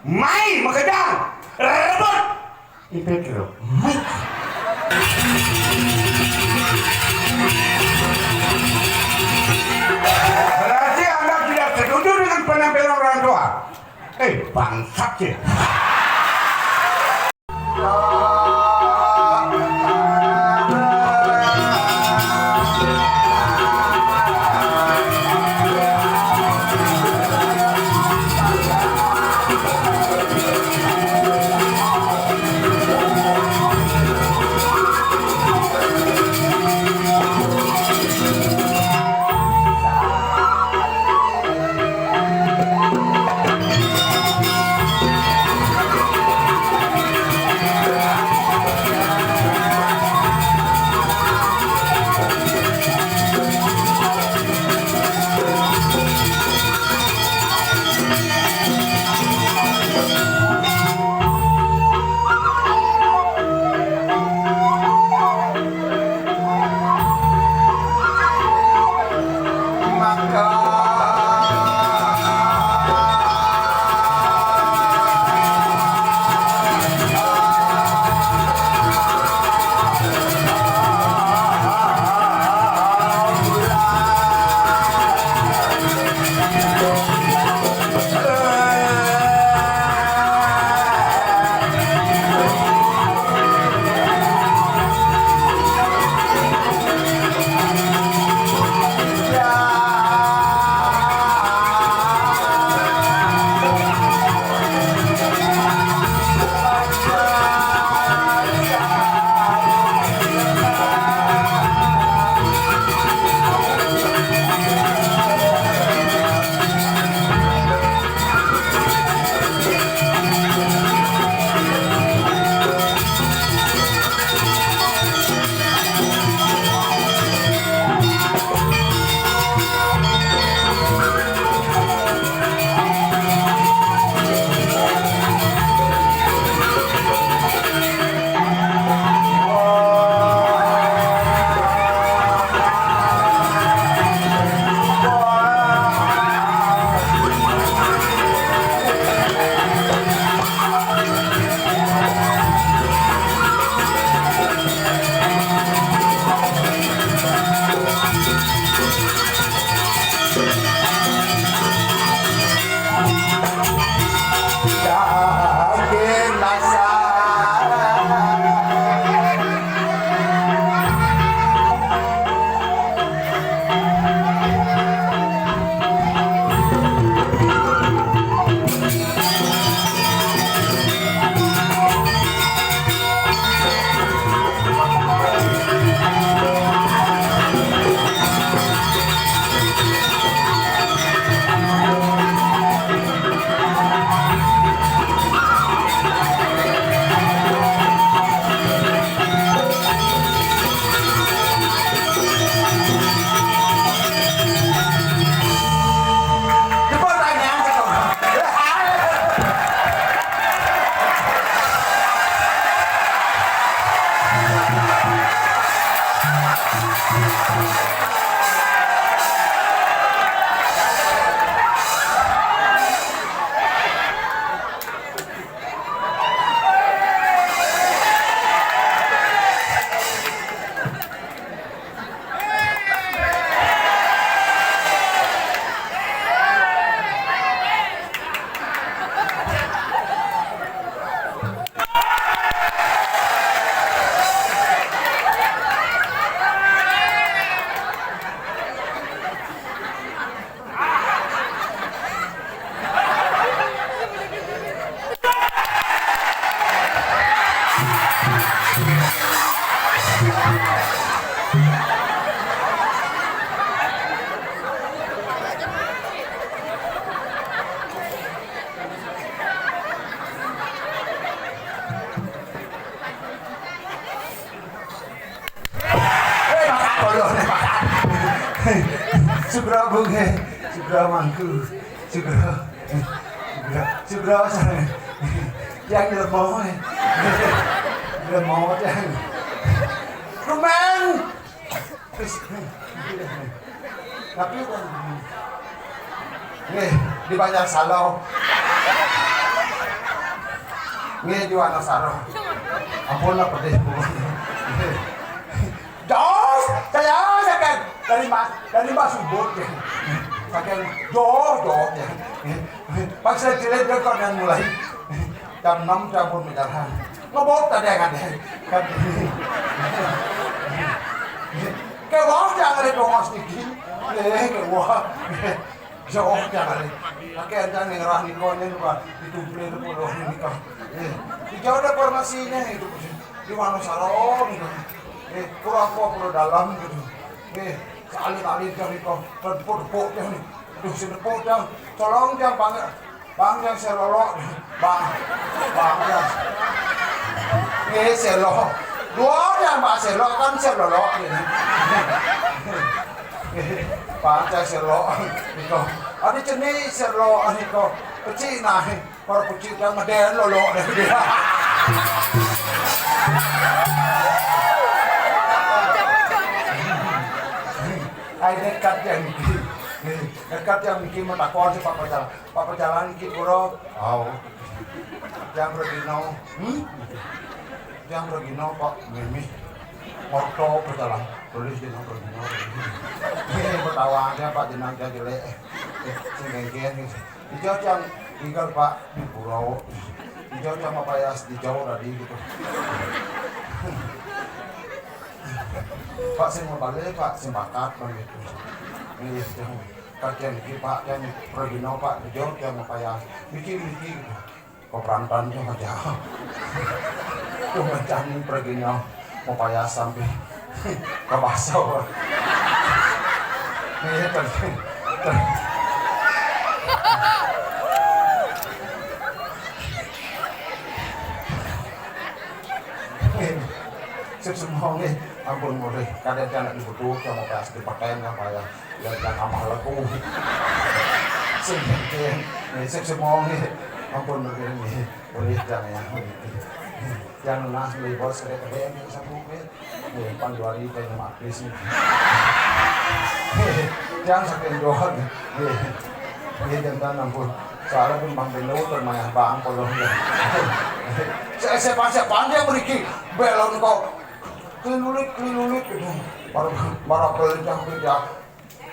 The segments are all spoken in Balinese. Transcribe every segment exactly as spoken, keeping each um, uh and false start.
Mai, makejang. Rebut. Ipit lu. Mai. Berarti Anda tidak setuju dengan penampilan orang tua? Eh, bangsat sih. Eh, makan dulu, nih, makan. Sugro bunge, sugro mangku, sugro, sugro, sugro, yang lemong, lemong, yang rumang. Tapi nih, dibayar salo. Nggih, di Wonosaro. Ampun lah, pedih. Jos, saya saking dari Mas, dari Mas Ubud. Saking jauh, jauh ya. Pas saya cilik dia kok yang mulai jam enam campur menjalahan. Ngebot tadi kan deh. Kan. Ke bawah jangan ada bongos dikit. Eh, ke bawah. Jauh jangan. Pakai aja nih ngerah nih kau nih, Pak. Itu beli itu puluh nih kau. Eh, di jauh ada formasinya itu. Di mana sarong gitu. Eh, pura apa pura dalam gitu. Eh, saling-aling kan nih kau. Tepuk-tepuk kan nih. Aduh, si tepuk dong. Tolong dong, Bang. Bang, yang selolok. Bang. Bang, yang. Eh, selok. Dua yang Bang selok kan selolok gitu. Bang, yang selok. Gitu. Ada jenis selok gitu. Kecil nah. Para pucuk yang ngeden lolo deh dia. Ai dekat yang niki. Dekat yang niki matakon si Pak Pejalan. Pak Pejalan niki pura. Au. Yang regino. Hmm? Yang regino Pak Mimi. Orto Pejalan. Tulis di nomor regino. Ini pertawaan Pak jenang jelek. Eh, sing genggen. Ijo yang tinggal Pak di pulau. Ijo yang apa ya di Jawa tadi gitu. Pak sing mau balik, Pak sing bakat begitu. Iya, yang kajian iki Pak yang regino Pak ijo yang apa ya. Mikir-mikir gitu. Kok perantan yang aja. Tuh mencani regino mau payah sampai ke baso. Iya, ter, ter, Sip semua nih, ampun mulih. Kadang anak dibutuh sama pas dipakai nggak payah. Ya jangan amal aku. Sing penting, nih, sip semua nih. Ampun begini nih. Mulih jangan yang begini. Yang nas beli bos gede-gede nih satu nih. Nih, pan dua ribu yang habis nih. Jangan sampai doang. Nih, nih jangan ampun. Soalnya pun bang belo termayah bang kolong nih. Saya saya panjang panjang beriki belon kok. Kelilulit, kelilulit gitu. Baru, baru beli yang beda.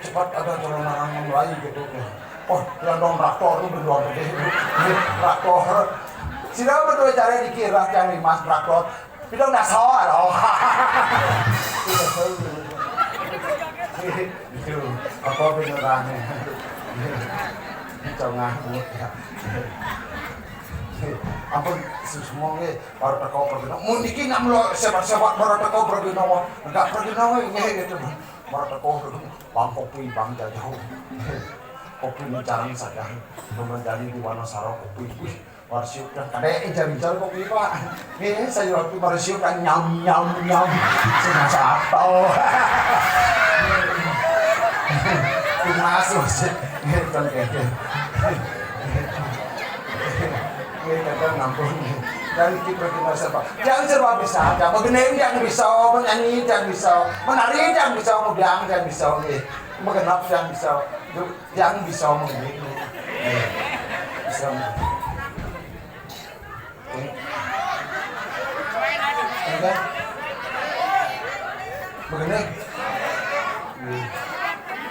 Cepat ada calon orang yang mulai gitu ya. Oh, yang dong traktor tuh berdua gede itu. Ini traktor. Sida berdua cara dikira yang lima traktor. Bidang dasar. Oh. Itu apa benerannya? Itu ngamuk ya. Ampun, semua nggih. Baru teko pergi. Mun iki nak melo sebat-sebat baru teko pergi nawa. Enggak pergi nawa nggih gitu. Baru teko pergi. Bang kopi bang jajau. Kopi ini jarang saja. Teman dari di Wonosaro kopi. Wih, baru siup kan kadek incar-incar kopi Pak. Ini saya waktu baru siup kan nyam nyam nyam. Sing sato. Tunas masih. Nggih, kan kene. Nggih, kadang nampung. Dan iki pergi masa Pak. Yang serba bisa, yang begini yang bisa, menyanyi yang bisa, menari yang bisa, mudiang yang bisa, nggih. Menggenap yang bisa, yang bisa menyanyi. Nggih. Bisa. Enggak. Begini.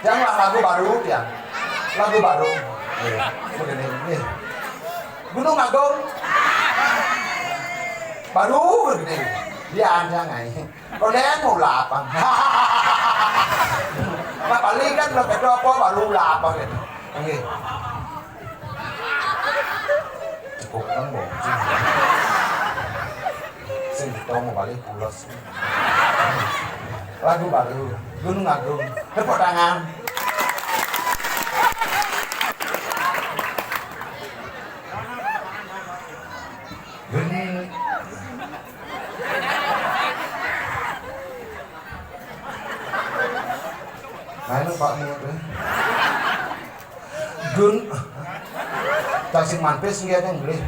Yang lah lagu baru ya. Lagu baru. Iya. Begini. Nih. Gunung Agung. Baru begini. Dia ada ngai. Kalau yang mau lapang. Nah, paling kan lo kata apa baru lapang gitu. Oke. Cukup kan, Bong. Sing kita mau balik pulas. Lagu baru, Gunung Agung. Tepuk tangan. Gunung. Nah, ini Pak Muda. Gun. Cacing mantis nggih ada nggih.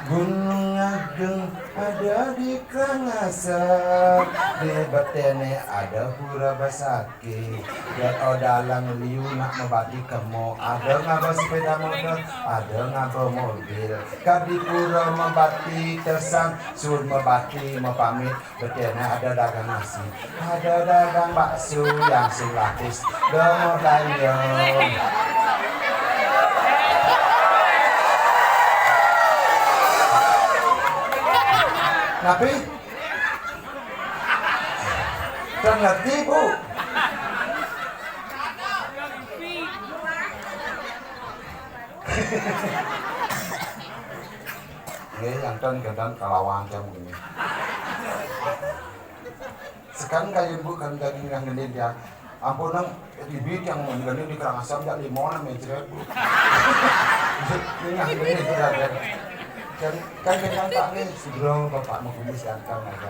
Gunung Agung ada di Karangasem, di Batene ada Pura Besakih. Dia tahu dalang liu nak mebati kemo, ada ngaba sepeda motor, ada ngaba mobil. Kadi Pura mebati tersang, sun mebati mepamit, Betina ada dagang nasi, ada dagang bakso yang sing lapis, demo gayung. Tapi, kan ngerti, Bu? Nggih, janten, janten kalawang jam ini. Sekarang kayu Bu kan daging yang gede dia. Ampun nang, ibu yang gede di Karangasem jak lima nang mencret Bu. Ini yang gede itu dah. Dan kan dengan Pak nih, sudah Bapak mau kumis ganteng aja.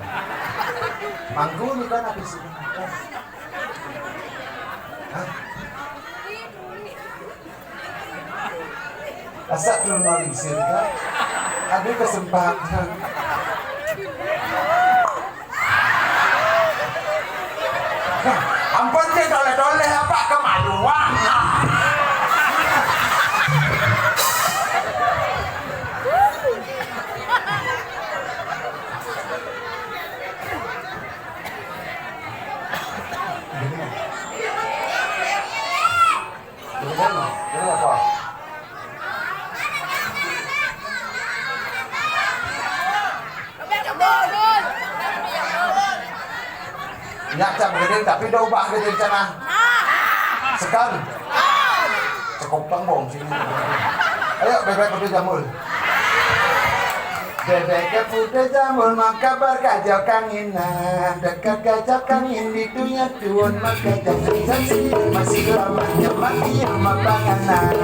Mangku ini kan habis ini. Hah? Asa dulu nalingsir kan? Ada kesempatan. Ampun ke toleh-toleh apa kemaluan. Ini kan, ini apa? Nyak cak begini, tapi dah ubah gini cak nah. Sekan. Cukup tembong sini. Ayo, bebek putih jambul. Bebek putih jambul maka berkaja kanginan, dekat kaja kangin di dunia tuan maka jangan janji masih lamanya mati sama panganan.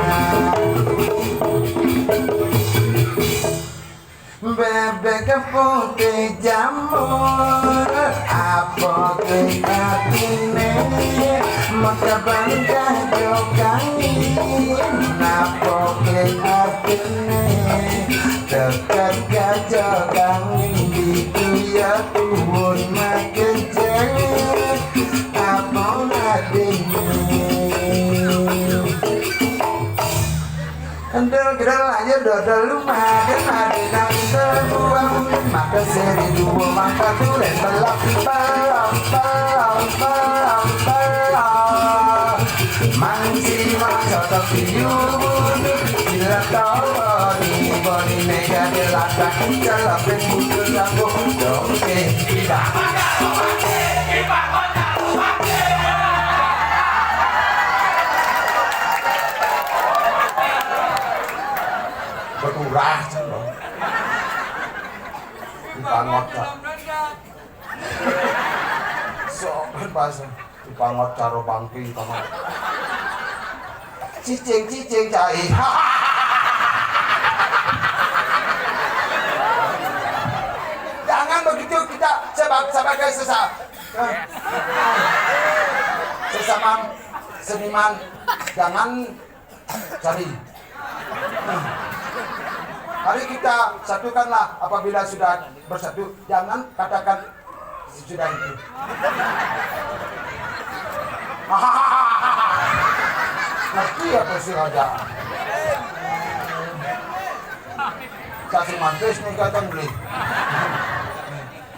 Bebek putih jambul, apa ke artine? Maka berkaja kangin, apa ke artine? Dekat kaja kangin di dunia tuan makejek. Apa nadine? Kendel kendel aja dodol lu makan ada nang sebuah maka seri dua maka tulen belok belok belok belok belok. Mangsi mangsa tapi you. Bila tahu body body nega dia latak. Kalau pun butuh lagu dong eh tidak. Berkurang sih loh. Dipangot kok. Sok kan bahasa. Dipangot caro bangki, pangot. Cicing, cicing, cai. Jangan begitu kita sebab sebagai sesa-, eh, sesama seniman. Jangan cari. Mari kita satukanlah apabila sudah bersatu. Jangan katakan sudah itu. Ngerti apa sih raja? Kasih mantis nih kacang beli.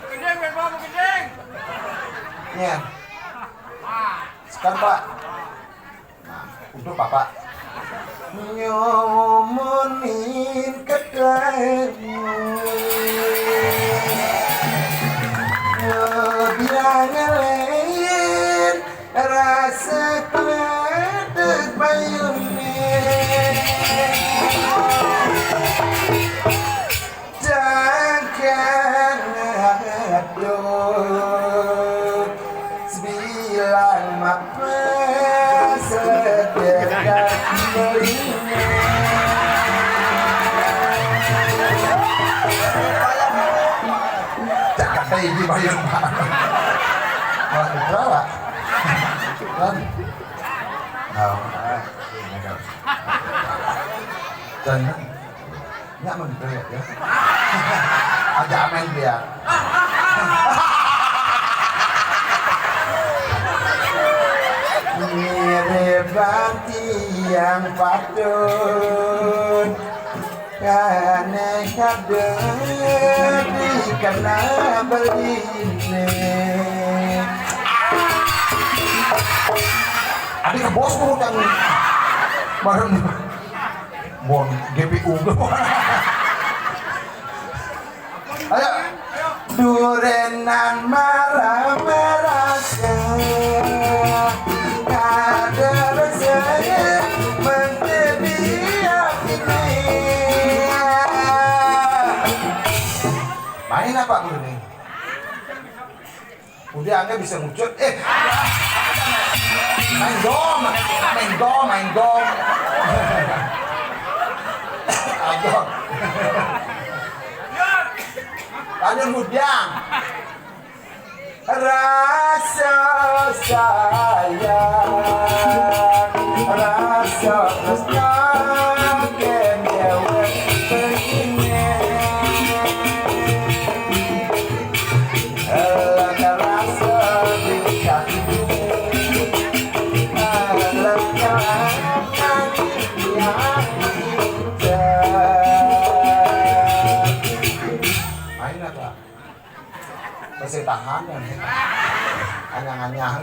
Gending, Bang, gending. Iya. Sekarang, Pak. Nah, untuk Bapak. Nyumunin ketemu. Bilang lain rasa kredit bayune. Jangan aduh. Sebilang mapa sedekat merinya. Cakap tadi di bayar, Pak. Pak, berapa? Kan? Nah, jangan. Nyak mentre ya. Aja main dia. Mirip bati yang patut kane kade dikena beline. Adik ke bos mau utang bareng. Bon, G P U. Ayo. Durenan marah merasa ada rasanya menjadi hati. Main apa, Bro, nih? Udah, angge bisa ngucut. Eh, main dom, main dom, main dom. Aduh. Lanjut, Bujang. Rasa sayang, rasa tresna, kene wis begini. Main apa? Masih tahan ya. Anyang-anyang.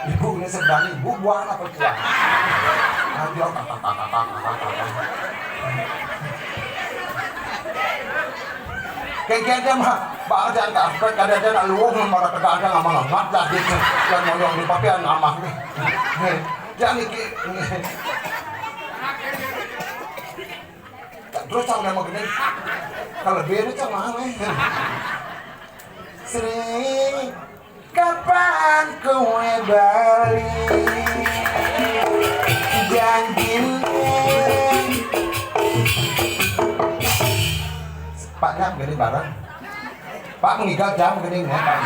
Ibu ini sedang ibu buang apa tuh? Aduh, tak, tak, tak. Kayak dia mah, bang, jangan tak, kadang-kadang nak luwung, malah kadang-kadang nggak mengengat lah gitu. Yang ngomong di papi yang ngamah nih. Nih, jangan iki. Terus cang udah mau gede. Kalau beda cang aneh. Sri, kapan kowe bali? Janjine. Pak, nyam gini bareng. Pak, mengigal jam gini, ya, Pak.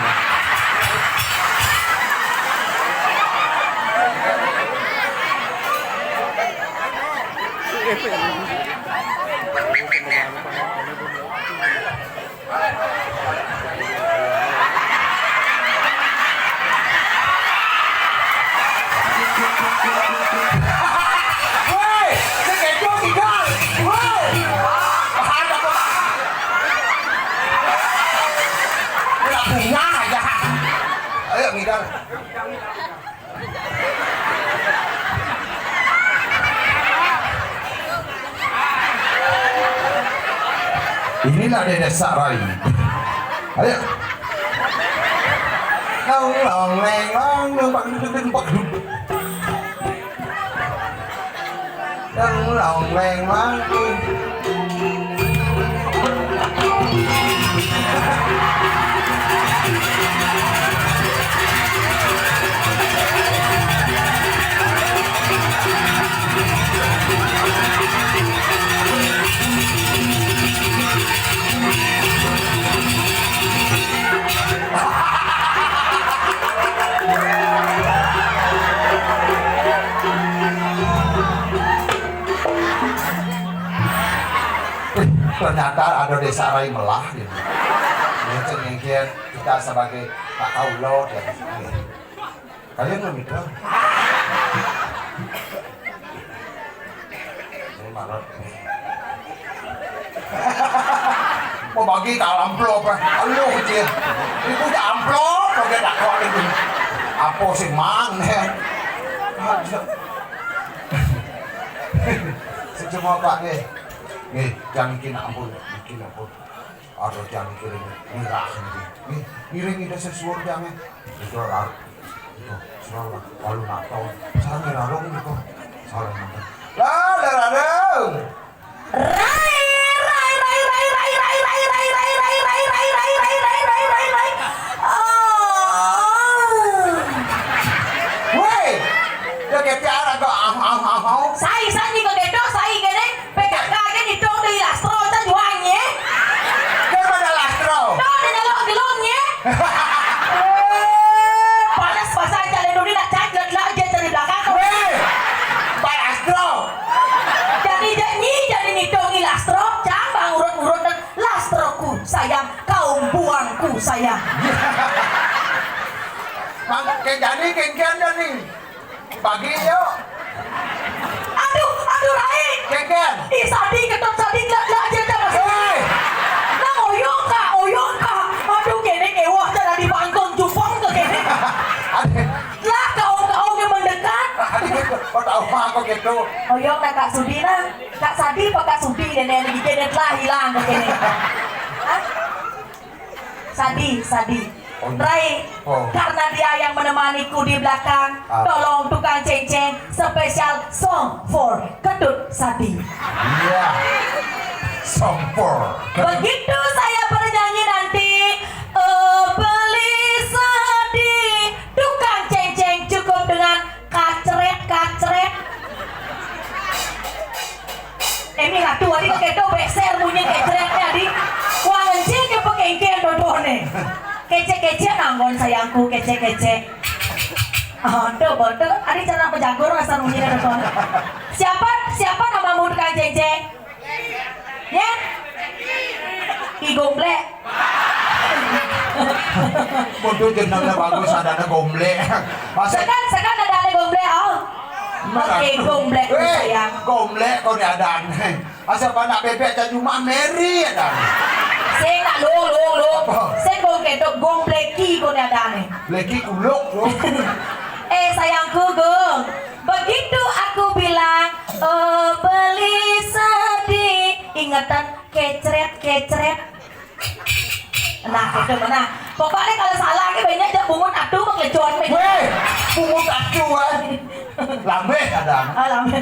Woi, sekejo tinggal. Woi. Bahaya kok. Udah punya aja. Ayo, ngidal. Inilah Dedek Sarai. Ayo. Long long leng long, dong, pak, duduk, duduk, pak, duduk. Long long leng long. Ternyata ada Desa Rai melah gitu. Mungkin, mungkin kita sebagai Pak Kaulo dan kalian belum itu. Ini marot. Mau bagi tak amplop, eh. Aduh, kecil. Ibu tak amplop, pakai tak kuat itu. Apa sih, Mang? Semua Pak nih. Nih, jangan kena ampun, bikin ampun. Ada jam kiring mirah ini. Nih, ngiring ida sesuur jam ya. Itu lalu. Itu, selalu. Lalu nato. Salah ngerarong itu. Salah nato. Lah, ngerarong. Rai, rai, rai, rai, rai, rai, rai, rai, rai, rai, rai, rai, rai, rai, rai, rai, rai, rai, rai. Oh. Woi, dia ketiara kok, ah, ah, ah, ah. Sai, sai, ni kok gedok, sai, gini. P K K ke nidong di lastro, can juang ye. Dia pada lastro. Dong, di dalam gelong ye. Eh, panas pasal jalan dulu nak cari gelak-gelak aja dari belakang. Weh, pada Sayang. Mang, kayak jani, kengkian dah nih. Pagi yuk. Aduh, aduh, Rai. Kengkian. Ih, Sadi, ketut Sadi, jelak, jelak, jelak, jelak, Mas. Hei. Nah, oyong, Kak, oyong, Kak. Aduh, kene kewah, cara di bangkong, jupong ke kene. Aduh. Lah, kaung-kaung yang mendekat. Aduh, gitu. Kok tahu apa kok gitu? Oyong, nah, Kak Sudi, nah. Kak Sadi apa Kak Sudi, dan yang gigi, dan telah hilang ke kene. Hah? Sadi, Sadi. Oh, iya. Rai, oh, karena dia yang menemaniku di belakang, ah, tolong tukang cengceng spesial song for Ketut Sadi. Iya. Song for Ketut. Begitu saya bernyanyi nanti, eh, beli sedih, tukang cengceng cukup dengan kacret, kacret. Emi ratu adi kekedo beser bunyi kecretnya adi. Wah, ngencing ke pekengken dodone. Kecek-kecek nanggon sayangku, kecek-kecek. Oh, tuh, tuh. Adi cara pejagur rasa bunyi dodone. Siapa, siapa namamu tukang cengceng? Ya? Ki Gomblek. Mun jenengna bagus, adana Gomblek. Masa sekan, sekan adana Gomblek, oh. Mana? Oke, Gomblek, eh, sayang. Gomblek kau ni adana. Asa anak bebek aja cuma Mary ada. Sing nak lu, lu, lu. Apa? Sing Gomblek, Gomblek ki kau ni adana. Leki kuluk, lu. Eh, sayangku, Gung. Begitu aku bilang, "Oh, beli sedih." Ingetan kecret, kecret. Nah, itu mana? Pokoknya kalau salah, ini banyak aja bungut atu, mengecon, meng- Weh, bungut atu, ah. Lambe kadang. Oh, lambe.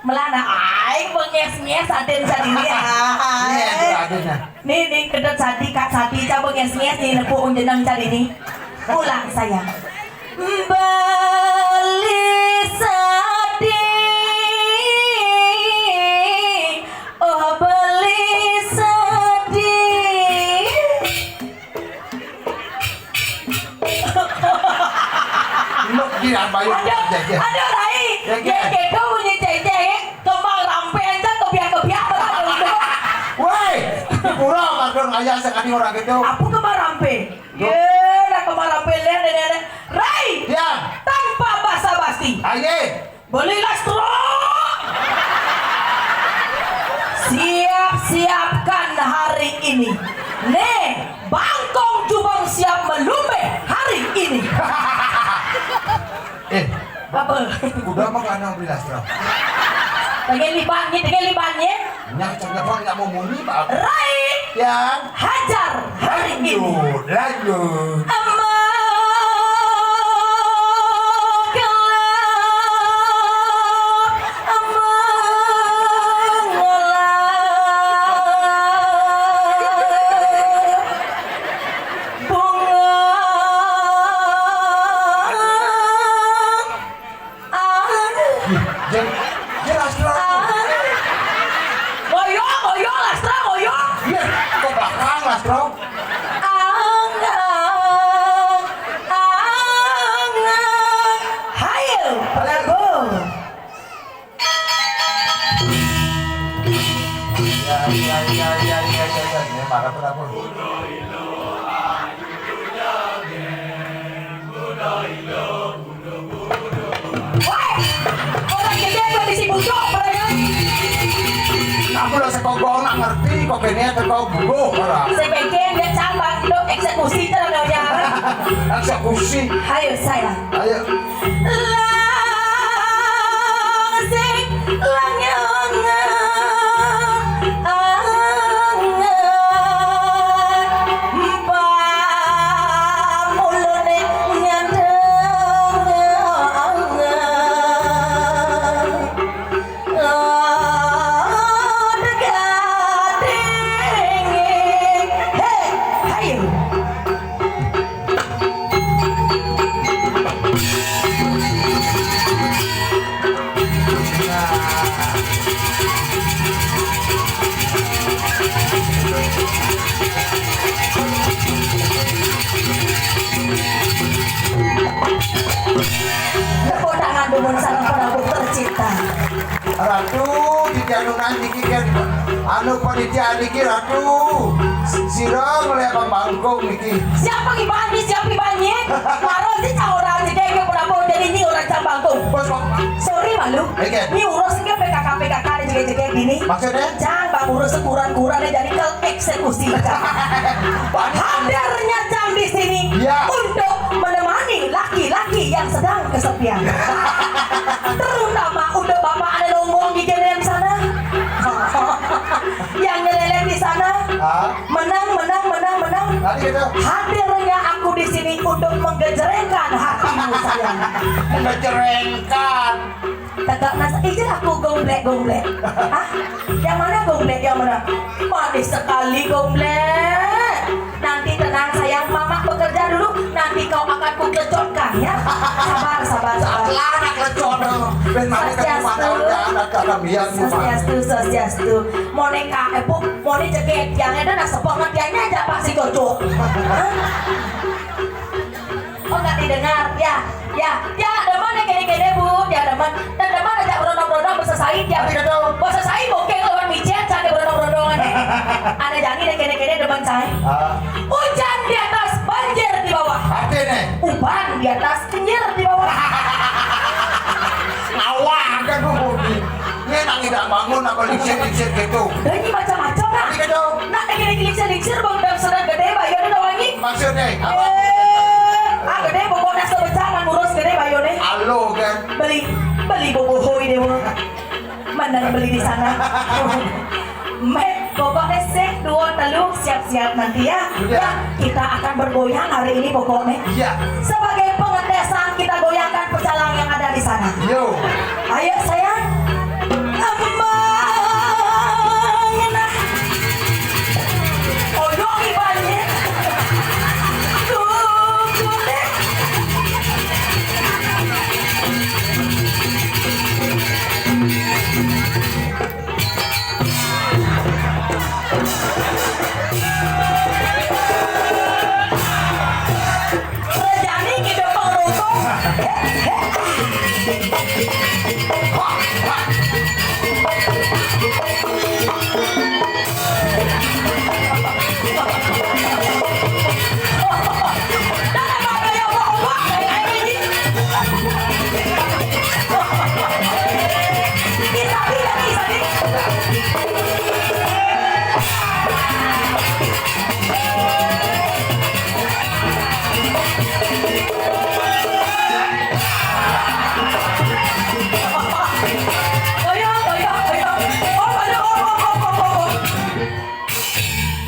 Melana, aing benges-nges aden sadini, ah. Iya, itu adennya. Nih, nih, kedot Sadi, Kak Sadi, coba nges-nges nih, nepuk unjeneng sadini. Ulang, sayang. Beli sedih, oh, beli sedih. Nuk di abayu. Aduh, jajan. Aduh, Rai. Ya, ya, kan? Gitu bunyi cece, ya. Kembang rampe aja, kebiak-kebiak, betul, betul. Woi, pura kardon ayah sekali orang gitu. Apa kembang rampe? Ye, nak kemana pilihan ini ada? Rai! Ya. Tanpa basa-basi. Aye. Belilah stroke. Siap-siapkan hari ini. Nih, bangkong jubang siap melumbe hari ini. Eh, apa? Udah mah kanang belilah stroke. Pengen libannya, pengen libannya. Nyak cak nyebang nyak mau muni, Pak. Rai. Ya. Hajar hari ini. Lanjut, lanjut. Amang kelak, amang ngelak. Bunga. Ih, jen, jen Astro. Boyo, boyo, Astro, boyo. Iya, ke belakang, Astro. Ang, ang, ang, ang. Hayo, Prabu. Ya, ya, ya. Ini marah, Prabu. Woi! Orang gede gua bisi busuk, orang. Aku lah sekogong nak ngerti, kok kene teko bubuh, orang. Sing kengken dia cambak, lo eksekusi terus lo ya. Eksekusi. Ayo, sayang. Ayo. Lang sing lang yang angen. Pamulane nyandeng. Hei, hayu. Tepuk tangan dulu sama Prabu tercinta. Ratu, di anu niki kan, anu panitia niki, Ratu. Sira ngeliat Bang Bangkung niki. Siapa ibané, siapa ibané? Maro si cah orang si kayak pura-pura jadi ni orang Cang Bangkung. Bos, Bang. Sorry malu. Oke. Ni urus ke P K K P K K dan juga-juga gini. Maksudnya? Cang, Bang, urus sekuran-kuran jadi ke eksekusi, Cang. Hadirnya Cang di sini, ya, untuk menemani laki-laki yang sedang kesepian. Terutama udah bapak ada lombong di sana. Yang nyeleleh di sana. Hah? Menang, menang, menang, menang. Tadi gitu. Hadirnya aku di sini untuk menggejrengkan hatimu, sayang. Menggejrengkan. Tegak mas, izin aku gomblek-gomblek. Hah? Yang mana gomblek? Yang mana? Manis sekali gomblek. Nanti tenang sayang, Mama bekerja dulu. Nanti kau akan kuklecotkan ya. Sabar, sabar, sabar. Salah nak lecot. Ben mami kan Swastiastu. Mata udah anak kakak biar. Swastiastu, swastiastu. Monika, eh, Bu, Moni cekek, yang ada nak sepok ngertiannya aja Pak si Gojo. Hah? Oh, nggak didengar, ya, ya, ya, demen ya kene-kene, Bu, ya, demen. Dan demen aja berondong-berondong, bisa said, ya. Tadi kata. Bisa said, oke, lawan micet, cari berondong-berondongan, ya. Ada jani deh kene-kene, demen saya. Ah. Hujan di atas, banjir di bawah. Artinya? Uban di atas, kenyir di bawah. Ngawang kan, Bu, Bu. Ini nang tidak bangun apa lingsir-lingsir gitu. Dan ini macam-macam lah. Tadi kata. Nak lagi-lagi lingsir-lingsir, Bang, dan sedang gede, Pak, ya, udah wangi. Maksudnya, apa? Eh, ah, gede, pokoknya sebecah, ngan ngurus gede, Pak, ya, deh. Halo, kan? Beli, beli bobohoi deh, Bang. Mana yang beli di sana? Met, pokoknya set, dua, telu, siap-siap nanti ya. Udah. Ya, kita akan bergoyang hari ini pokoknya. Iya. Sebagai pengetesan, kita goyangkan pecalang yang ada di sana. Yo. Ayo, sayang. Kembang, nah. Odong ibaratnya. Tunggu deh. Rejani kita pengerukung.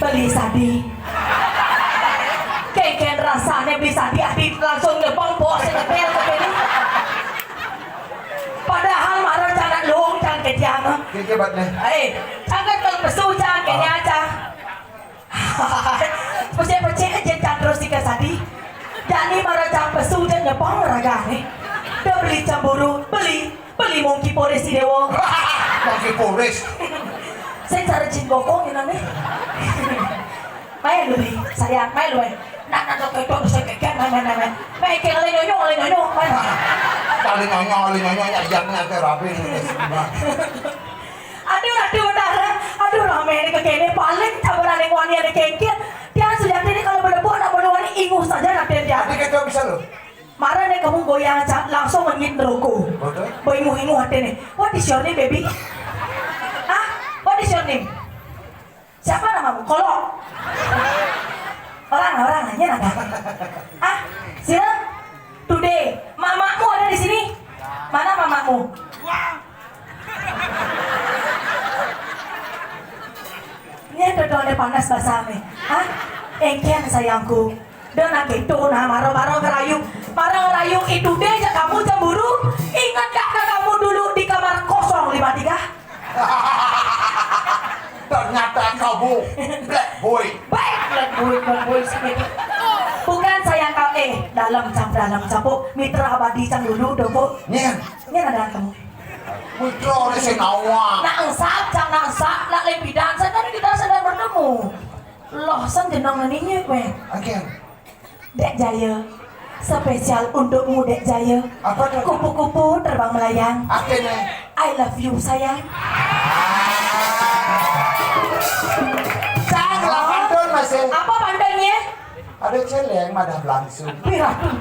Beli sadi. Kengken rasanya beli sadi, adi langsung nyebong bos nyetel ke sini. Padahal marah cangkat luhung, cangkat tiang. Kengken bat nih. Eh, cangkat kalau pesu, cangkat aja. Pecek-pecek aja cang terus tiga sadi. Jani marah cang pesu, cang nyebong raga nih. Udah beli cemburu, beli. Beli mungki pores di dewa. Mungki pores. Saya cara jin gokong ya, Nang, nih. Main lu, Bi. Sayang, main lu, main. Nak, nak, nak, itu saya keken, main, main, main, main. Main, kayak ngale nyonyo, ngale nyonyo, main. Ngale nyonyo, ngale nyonyo, ya, yang ngate rapi. Aduh, aduh, Dara. Aduh, rame ini kekene. Paling cabaran yang wani ada kengkir. Dia sejati ini kalau berdebu anak bodoh wani ingus saja nanti dia. Tapi kita bisa loh. Marah nih kamu goyang aja, langsung menyit neroko. Betul. Boinguh-inguh hati nih. What is your name, baby? Ah, what is your name? Siapa namamu? Kolok. Orang, orang aja nada. Ah, sila. Today, mamamu ada di sini. Mana mamamu? Ini ada doang panas basah nih. Hah? Engken sayangku. Dan lagi itu nah, maro-maro ngerayu, maro ngerayu itu deh, ya kamu cemburu. Ingat gak kamu dulu di kamar kosong lima tiga? Ternyata kamu black boy. Baik, black boy, black boy sih. Bukan sayang kau, eh, dalam cap, dalam capuk, mitra abadi cang dulu, dong, Bu. Nyen. Nyen ada kamu. Mitra oleh sing nawang. Nak engsap, cang nak engsap, nak lempidan, saya kan kita sedang bertemu. Loh, sang jenong naninya, kue. Again. Dek Jaya, spesial untukmu, Dek Jaya. Apa tuh? Kupu-kupu terbang melayang. Apa nih? I love you, sayang. Cang, lah pantun, Apa pandangnye? Ada celeng madah langsung. Wih, aduh.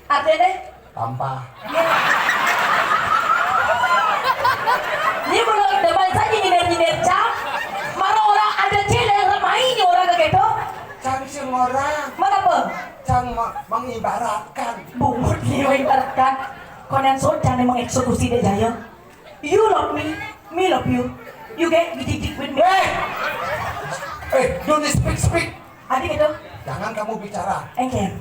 Artinya? Tampah. Ini belum depan saja nyindir-nyindir, Cang. Marang orang ada celeng, ramai orang kayak gitu. Cang sing orang. Mana apa? Cang me-, mengibaratkan. Bungut ni mengibaratkan. Konen socan yang mengeksekusi dek jaya. You love me, me love you. You get gidik with me. Eh! Eh, don't speak, speak. Adik itu. Jangan kamu bicara. Engken.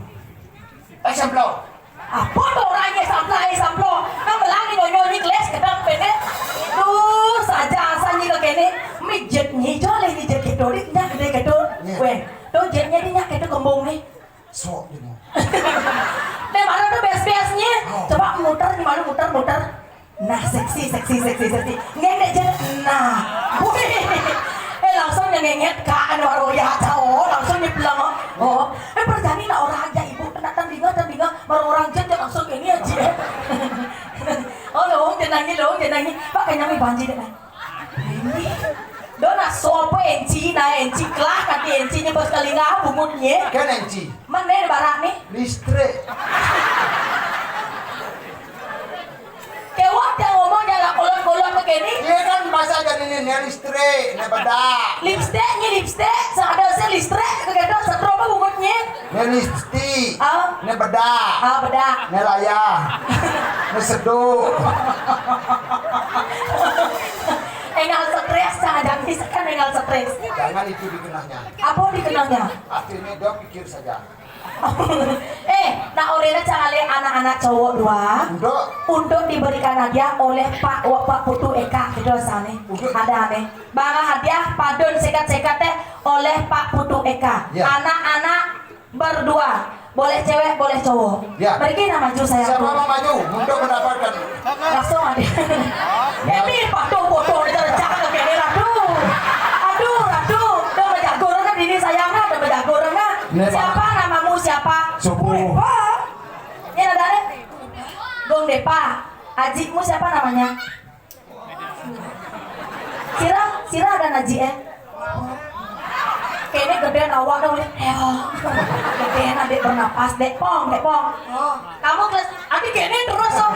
Eh, samplo. Apa tu orangnya samplo, eh, samplo? Kan belang ni nyonyo ni kelas kedang pendek. Duh, saja asal ni ke kene. Mijet ni, joleh ni jet keto, dik, nyak kedai keto. Ya. Weh, tu jetnya ni nyak keto kembung ni. Sok je ni. Deh, mana tu best-bestnya? Oh. Coba muter ni, malu muter, muter. Nah, seksi, seksi, seksi, seksi. Ngendek je. Nah. Wih. Eh, langsung dia ngenget, Kak, anu baru ya, tau. Langsung dia pulang, oh. Oh. Eh, perjani nak orang aja ibu, kena tandinga, tandinga. Baru orang jet, jet langsung kayak ni aja. Oh, lo, jangan ni, lo, jangan ni. Pak, kayaknya banjir deh, nah. Ini. Dona sopo enci, nah enci kelak, nanti encinya bos kalinga, bungutnya. Kan enci. Mana ni barang ni? Listrik. Kewak yang ngomong jangan kolot-kolot begini. Iya kan, masa jadi ni, ni listrik, ni bedak. Lipstick, ni lipstick, seada saya listrik, kegedo setrum apa bungutnya? Ni lipstick. Ah. Ni bedak. Ah, bedak. Ni layar. Ni seduk. Engal stres, jangan, jangan, kan engal stres. Jangan itu dikenanya. Apa dikenanya? Akhirnya dia pikir saja. Eh, nak orena cangale anak-anak cowok dua. Untuk? Untuk diberikan hadiah oleh Pak Wa-, Pak Putu Eka, gitu asalnya. Untuk? Ada aneh. Bawa hadiah padon sekat-sekat teh oleh Pak Putu Eka. Ya. Anak-anak berdua. Boleh cewek, boleh cowok. Ya. Berikan nama maju saya. Siapa mau maju untuk mendapatkan? Langsung ada. Ya. Ini patuh-patuh, ini cara cakap kayak ini, aduh. Aduh, aduh. Udah berjago, kan ini sayangnya udah berjago, kan? Ini, Pak. Siapa namamu, siapa? Subuh. Weh, Pak. Ini ada, ada. Gong Depa. Ajimu siapa namanya? Sira, sira ada ngaji, eh? Kene gedean awak dong, eh. Gedean adik bernapas, Dek Pong, Dek Pong. Oh, kamu kelas, adik kene terus, oh.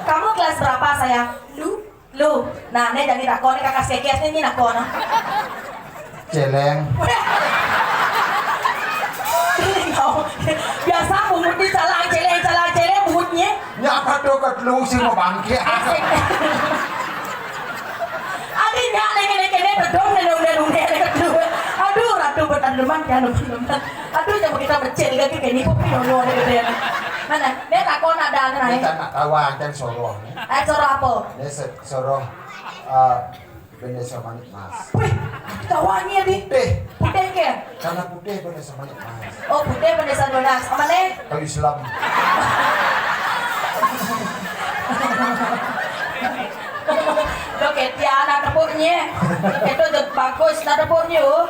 Kamu kelas berapa, sayang? Lu. Lu. Nah, ini jadi takon, ini kakak sekes, ini nakon, ah. Celeng. Biasa bungut ni salah celeng, salah celeng bungut ni. Nya apa tu kat lu sing mau bangkit? Adi nya lagi lagi ni bedong ni dong dong ni. Aduh, ratu bertanaman kan. Aduh, jangan kita becil lagi kayak ni kok ni dong ni. Mana? Ni takon ada ni. Kita nak tawa kan soroh ni. Eh, soroh apa? Ni se-, soroh, eh, Bendesa Manik Mas. Wih, kawannya di. Putih. Putih ke? Karena putih bendesa Manik Mas. Oh, putih bendesa Donas. Apa nih? Kayu selam. Lo kayak Tiana tepuknya. Itu tuh bagus lah tepuknya, oh.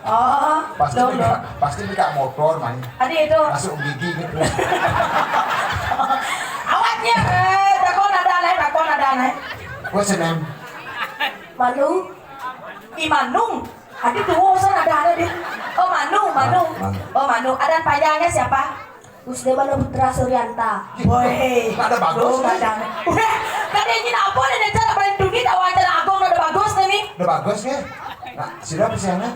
Oh, pasti dong, dong. Pasti dekat motor, man. Adi itu. Masuk gigi gitu. Awatnya, eh, takon ada lah, takon ada lah. What's your name? Manu. Imanung. Adi tuh, oh, sana ada, ada dia. Oh, Manu, Manu. Manu. Oh, Manu. Adan panjangnya siapa? Usde Manu Putra Suryanta. Woi, ada bagus, tuh, nih. Ada. Udah, kan ini apa nih, cara paling tinggi, tak wajar agung, ada bagus nih, nih. Ada bagus, nih. Nah, sudah pesiannya?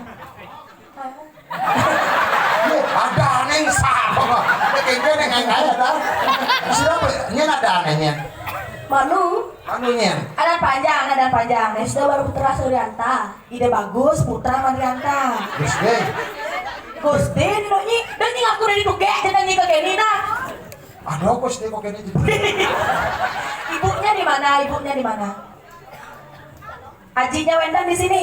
Ada aneh sapa? Kengke neng ngai ada. Siapa? Nyen ada anehnya. Manu. Anunya. Ada panjang, ada panjang. Wisnu Baru Putra Suryanta. Ide bagus, Putra Marianta. Terus deh. Gus Din, lo nyi, dan nyi ngaku dari tukek, jangan nyi ke Kenny, nah. Aduh, Gus Din kok Kenny jadi. Ibunya di mana? Ibunya di mana? Ajinya Wendan di sini.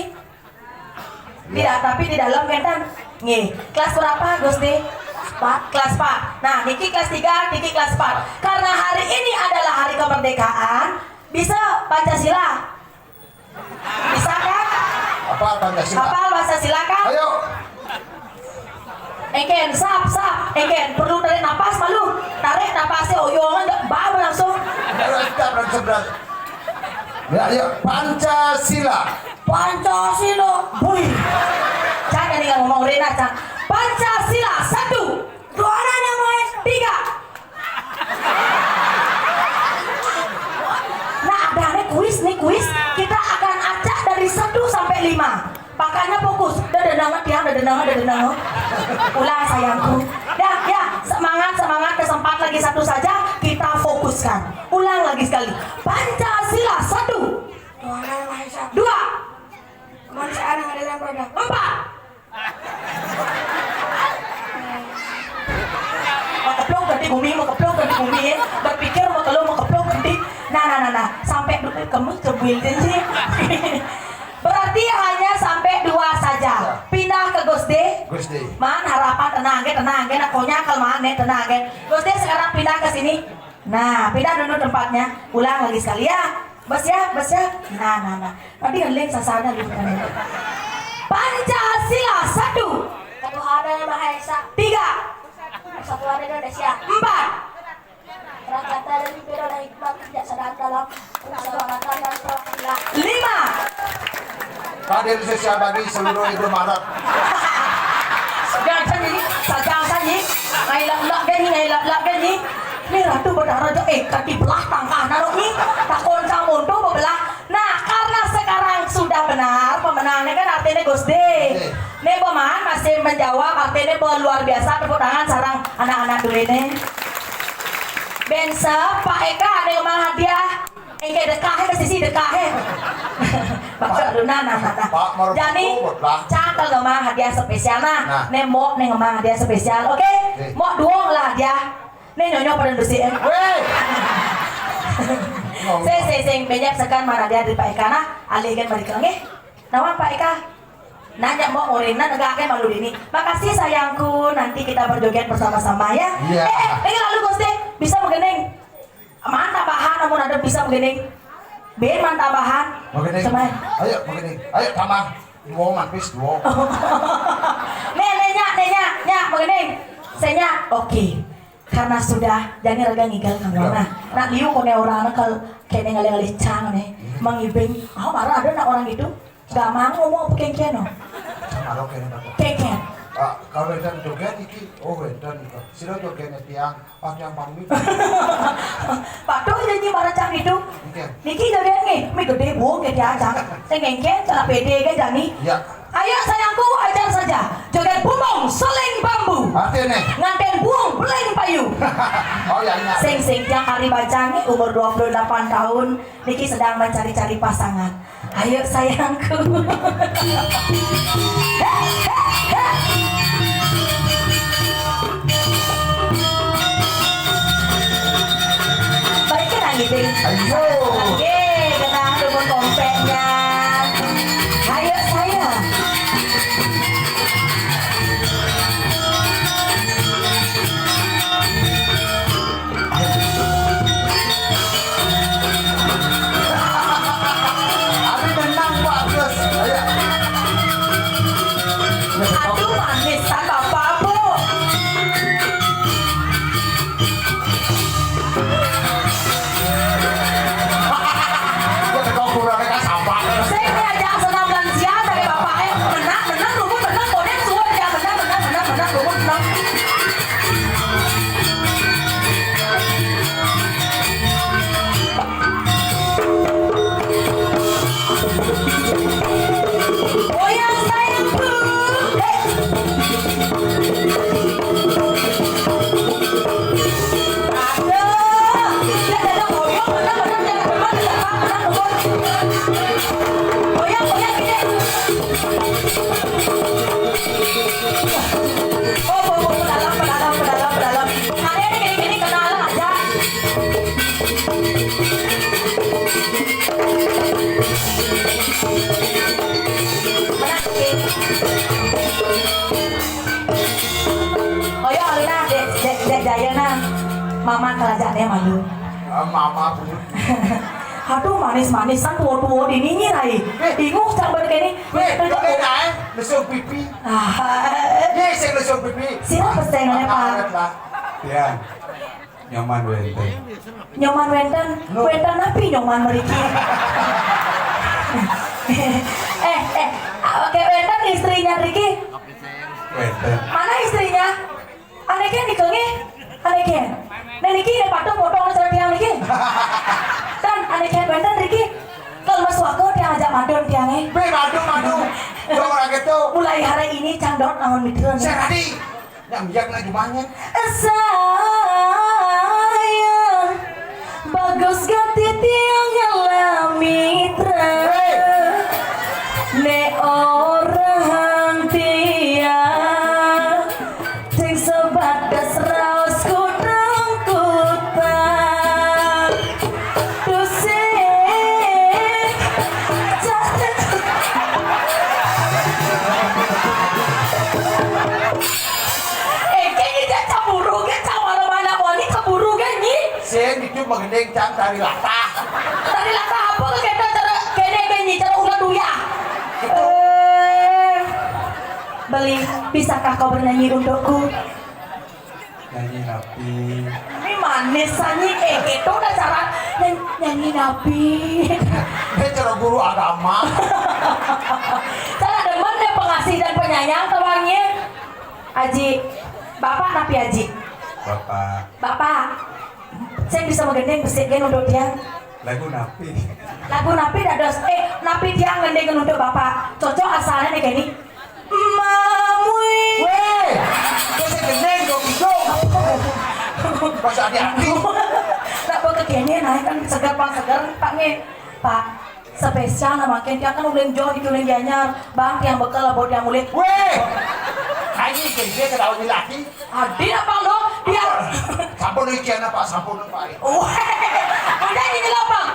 Tidak, tapi di dalam Wendan. Nggih. Kelas berapa, Gusti? Empat. Kelas empat. Nah, niki kelas tiga, niki kelas empat. Karena hari ini adalah hari kemerdekaan, bisa Pancasila? Bisa kan? Apa Pancasila? Apa bahasa silakan? Ayo. Engken, sap, sap. Engken, perlu tarik napas malu. Tarik napasnya, oyongan, nggak, bam, langsung. Udah, udah, udah, udah. Ya, ya, Pancasila. Pancasila. Wih. Tinggal ngomong Rena, Cang. Pancasila, satu. Tuhan yang Maha Esa. Tiga. Nah, ada nih kuis, nih kuis. Kita akan acak dari satu sampai lima. Makanya fokus. Udah dengar dia, udah dengar, udah dengar. Ulang, sayangku. Dah, ya, semangat, semangat. Kesempat lagi satu saja, kita fokuskan. Ulang lagi sekali. Pancasila, satu. Tuhan yang Maha Esa. Dua. Kemanusiaan yang adil dan beradab. Empat. Mau keplok ganti bumi, mau keplok ganti bumi, ya. Berpikir mau keluar, mau keplok ganti. Nah, nah, nah, nah. Sampai dulu kamu cebuil sih. Berarti hanya sampai dua saja. Pindah ke Gusde. Gusde. Man, harapan tenang, ya, tenang, ya. Nak konyol kalau man, ya, tenang, ya. Gusde sekarang pindah ke sini. Nah, pindah dulu tempatnya. Ulang lagi sekali, ya. Bersiap, bersiap. Nah, nah, nah. Tadi ngeling sasana gitu kan. Pancasila, satu. Ketuhanan yang Maha Esa. Tiga. Persatuan Indonesia. Empat. Rakyat dan negara dan hikmat kerja sadar dalam persahabatan dan perwakilan. Lima. Hadir sosial bagi seluruh Indomaret. Sagang saja, sagang saja. Ngai lap-lap gani, ngai lap-lap gani. Ni Ratu Betara je, eh, kaki belah tangkah naro ni. Takon sang monto bebelah. Nah, karena sekarang sudah benar pemenangnya kan artinya Gusde. Gusde. Ni Boman masih menjawab, artinya luar biasa, tepuk tangan sarang anak-anak dulu ini. Bensep, Pak Eka ada yang mau hadiah. Engke dekah ke sisi dekah. Maksud lu, nah, nah, nah, nah. Pak Maruf Jani, Mahfud lah. Cang kalau ngemang hadiah spesial, nah. Nah. Ne mok ne ngemang hadiah spesial, oke? Oke. Mok duong lah hadiah. Ne nyonyo pada besi, eh. Weh. Sing, sing, sing, benyap sekan mana dia di Pak Eka, nah. Alih kan balik lagi. Nawang Pak Eka. Nanya mok orin, nah, negake malu dini. Makasih sayangku, nanti kita berjoget bersama-sama ya. Iya. Eh, eh, ini lalu Gusti, bisa begening. Man tambahan, amun ada bisa begening. Bin man tambahan. Begening. Coba. Ayo, begening. Ayo, tambah. Dua, mampis, dua. Nih, nih, nyak, nih, nyak, nyak, begening. Saya nyak, oke. Karena sudah, jadi raga ngigal kamu. Iya. Nah, nak liu kone orang nak kalau kene ngalih-ngalih cang nih, mengibing. Ah, marah ada nak orang itu. Gamang ngomong apa kengken, no? Kalau kene apa? Kengken. Ah, kalau wénten joget iki, oh, wénten iki. Sira joget tiang, pas tiang pamit. Patuh janji maracak itu. Oke. Niki joget nih, mi gede buung ke diajak. Sing kengken, cara pede ke jani. Ya. Ayo sayangku, ajar saja. Joget bumbung, seling bambu. Artinya? Nganten buung, beling payu. Oh, ya, ya. Sing, sing, tiang Ari Bajang nih, umur dua puluh delapan tahun. Niki sedang mencari-cari pasangan. Ayo sayangku. Balikin lagi, Ding. Ayo. Ye, kena dukun kompeknya. Ayo sayang. Abi menang, Pak Agus. Ayo. Aduh, manis kan Bapak, Bu. Gua teko kurangnya kan sampah. Saya diajak senam lansia dari Bapak, eh, menang, menang, rumput, menang, konek, suwun, ya, menang, menang, menang, menang, rumput, menang. Goyang sayangku. Hei. Aduh. Dia dada goyang, bener, bener, bener, bener, bener, bener, bener. Goyang, goyang, gini. Oh, oh, oh, pedalam, pedalam, pedalam, pedalam. Ada yang gini-gini kenal aja. Menang, Ki. Oh, ya, Alina, dek, dek, dek, jaya, nah. Mama kelajaannya malu. Eh, mama, Bu. Aduh, manis-manisan, tua-tua, di nini, Rai. Eh. Bingung, sampai kene. Eh, kene, eh, mesuk pipi. Ah. Ye, sing mesuk pipi. Sira pesengannya, Pak. Awet lah. Ya. Nyoman wénten. Nyoman wénten, wénten napi nyoman mriki? Eh, eh, oke, wénten Istrinya Riki? Wénten. Mana istrinya? Ané kén nika nggih? Ané kén. Nah niki yang patut potong acara tiang niki. Dan ané kén wénten Riki. Kalau mas wako tiang ajak madon tiang eh. Bé, madu, madu. Dong, ora gitu. Mulai hari ini cang dot naon mitra. Saya tadi. Yang biak na jumanya. Sayang, bagus gati tiang ngelamitra. Né orang tiang, sing sebatas raos kutang-kutang. Tusik. Eh, kayaknya dia cemburu, kan, sama mana-mana, Boni cemburu, kan, Nyi? Saya itu menggending cang dari latah. Dari latah apa ke kita cara kene, kan, Nyi, cara ulah duya? Eh, Beli, bisakah kau bernyanyi untukku? Nyanyi napi? Ini manis, Nyi. Eh, itu udah cara nyanyi, nyanyi napi. Ini cara guru agama. Cara demen deh pengasih dan penyayang, tawangnya. Aji, Bapak napi Aji? Bapak. Bapak, saya bisa menggendeng besik gen untuk dia. Lagu napi? Lagu napi dados, eh, napi dia ngendeng untuk Bapak? Cocok asalnya nih, Kenny. Mamui. Wéh, kok saya gendeng dong, hidung. Masa hati-hati. Nak buat kekene, nah, kan segar, Pak, segar, Pak, nge. Pak, spesial nama ken, dia kan udah jauh di Tulen Gianyar. Bang, tiang bekal buat tiang ulit. Wéh, aji, jadi dia ketawa lagi. Adi apa lo? Biar. Sampun iki ana, Pak, sampun, Pak. Oh. Udah ini lo, Bang.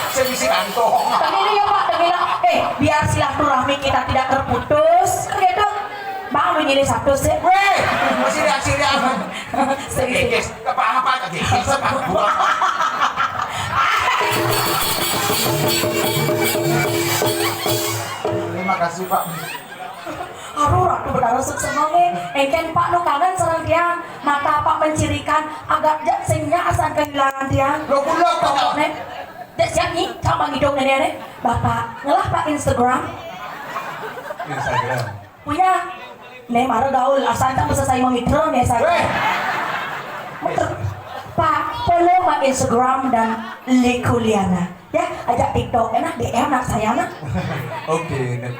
Saya bisi kantong. Tengili ya, Pak, tengili. Eh, biar silaturahmi kita tidak terputus, gitu. Bang, lu nyilih satu sih. Wéh, masih ada sih, ada. Serius. Guys, apa-apa lagi? Guys, apa gua? Terima kasih, Pak. Aduh, Ratu Betara suksema nggih. Engken Pak nu kangen sareng tiang. Mata Pak mencirikan, agak jak sing nyak asan kehilangan tiang. Lo kula kok. Nek, dek siap nyi, sama ngidung nenek nek. Bapak, ngelah Pak Instagram. Instagram. Punya. Nek mara gaul, asan tak bisa saya mitra nih saya. Wéh. Pak, follow my Instagram dan Likuliana. Ya, ajak TikTok, enak D M nak saya nak. Oke, ne-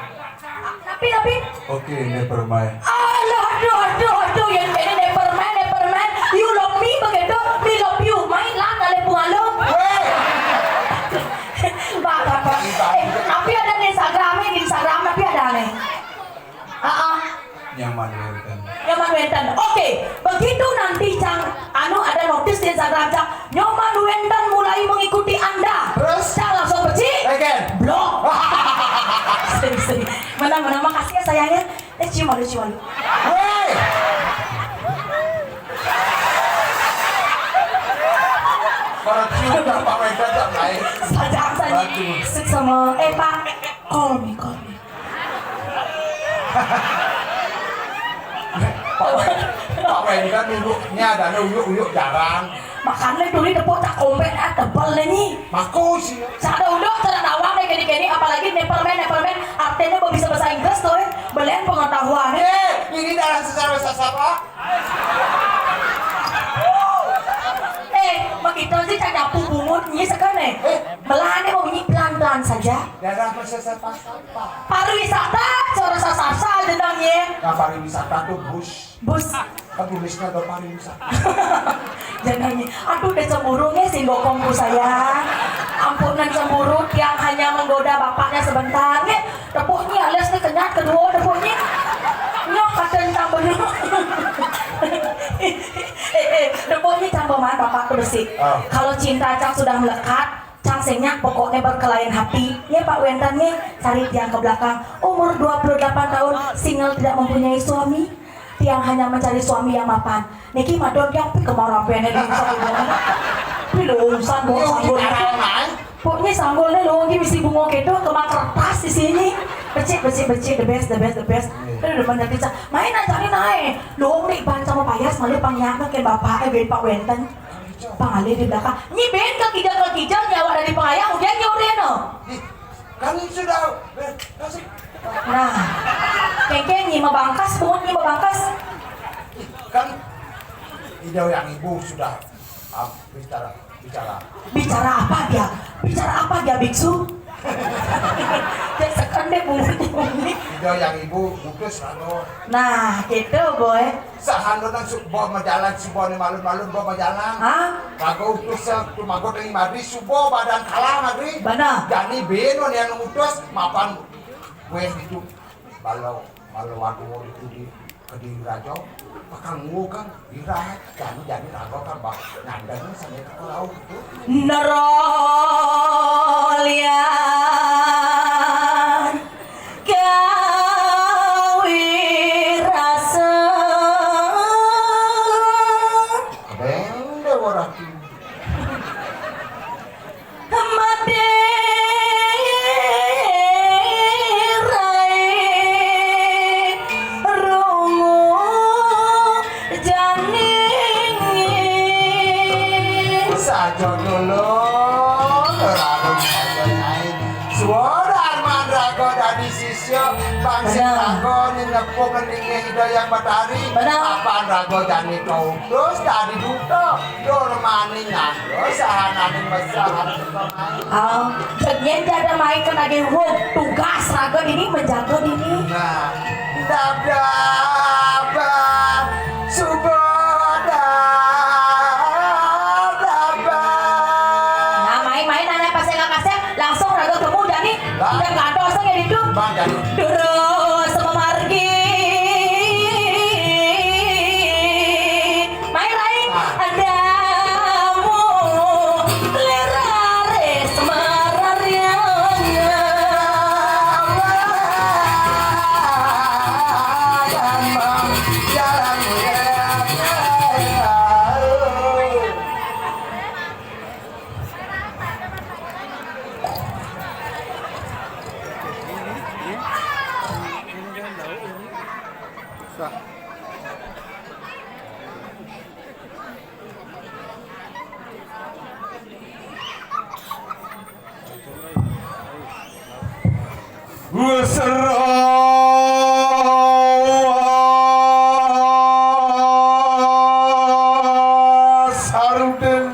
Tapi, tapi. Oke, never mind. Aduh, aduh, aduh, aduh, yang ini never mind, never mind. You love me begitu, me love you. Main lah, kali pun halo. Wéh. Pak, Pak, Pak. Eh, tapi ada di Instagram, di Instagram tapi ada nih. Ah, ah. Nyoman wénten. Nyoman wénten. Oke, begitu nanti Cang, anu ada notis di Instagram Cang, Nyoman wénten mulai mengikuti Anda. Terus? Cang langsung peci. Again. Blok. Sering, sering. Menang, menang. Makasih ya sayangnya. Eh, cium malu, cium malu. Wéh. Para cium tak pakai gajah lain. Saja, saja. Aduh. Sama, eh Pak, call me, call me. Pak Wen, Pak Wen kan dulu, ini ada uyuk-uyuk jarang. Makanya dulu tepuk tak kompet, ah, tebal deh, Nyi. Makus, ya. Sada udah, cara nawang deh, gini-gini, apalagi nepermen, nepermen, artinya mau bisa bahasa Inggris tuh, eh. Belian pengetahuan, eh. Eh, ini darah secara sasapa? Eh, begitu sih, tak nyapu bungut, Nyi, sekarang, eh. Eh. Melahnya mau bunyi pelan-pelan saja. Darah sasapa? Pariwisata, cara sasar-sasar jenengnya. Nah, pariwisata tuh bus. Bus. Kan tulisnya ada pariwisata. Jenengnya. Aduh, udah cemburu nih si gokongku saya. Ampunan cemburu, tiang hanya menggoda bapaknya sebentar nih. Tepuknya alias nih kenyat kedua tepuknya. Nyok kata tambah. Eh, eh, tepuknya tambah mana bapak tuh sih. Ah. Kalau cinta Cang sudah melekat, Cang sing nyak pokoknya berkelain hati. Nya Pak Wénten nih, cari tiang ke belakang. Umur dua puluh delapan tahun, single tidak mempunyai suami. Tiang hanya mencari suami yang mapan. Niki madon tiang pi kemarapené lungsat. Pi lungsat bawa sanggul. Pokoknya sanggulnya lo nggih misi bunga kedo kema kertas di sini. Becik, becik, becik, the best, the best, the best. Aduh, depan dari Cang. Main aja nih naik. Lo nih ban sama payas malu pang nyak ke bapak, eh, ben Pak Wénten. Pangalih di belakang. Nyi ben ke kijang ke kijang nyawa dari pengayang udah nyawa reno. Ih, Kan sudah, eh, kasih. Nah, kengkeng nyi mah bangkas, pungut nyi mah bangkas. Kan Ida Hyang Ibu sudah, ah, bicara, bicara. Bicara apa dia? Bicara apa dia, biksu? Dia seken deh pungut nyi. Ida Hyang Ibu utus raga. Nah, gitu, boy. Sahandona su-, ba majalan suba ni malun-malun ba majalan. Hah? Raga utus sa-, tumago tangi madri suba badan kalah madri. Bana. Jani bin wan yang utus mapan kueh itu bala, bala wadua itu di Kediri Raja. Pakanggo kan ira jani, jani raga kan ba nyandang sampai ke laut itu. Nerolian kawirasa. Kadang Dewa Ratu. Mati rai rungu janing. Saja dulu, rarung saja nyai. Suara Arman Raga dadi sisya, bangsa Raga ninepuk ngelinggih Ida Hyang Batari. Benar. Apan Raga jani kautus dadi duta, durmani nganggo sahananing mesah. Oh, jegnyén jada main kena gé wong tugas raga dini menjaga dini. Nah, dab dab suba dab dab. Nah, main-main anak pas enggak kasih langsung raga temu jani. Lah. Udah gantos aja itu. Bang jani. Terus memargi. Mai rai, adamu leraris marariana. Sarudin.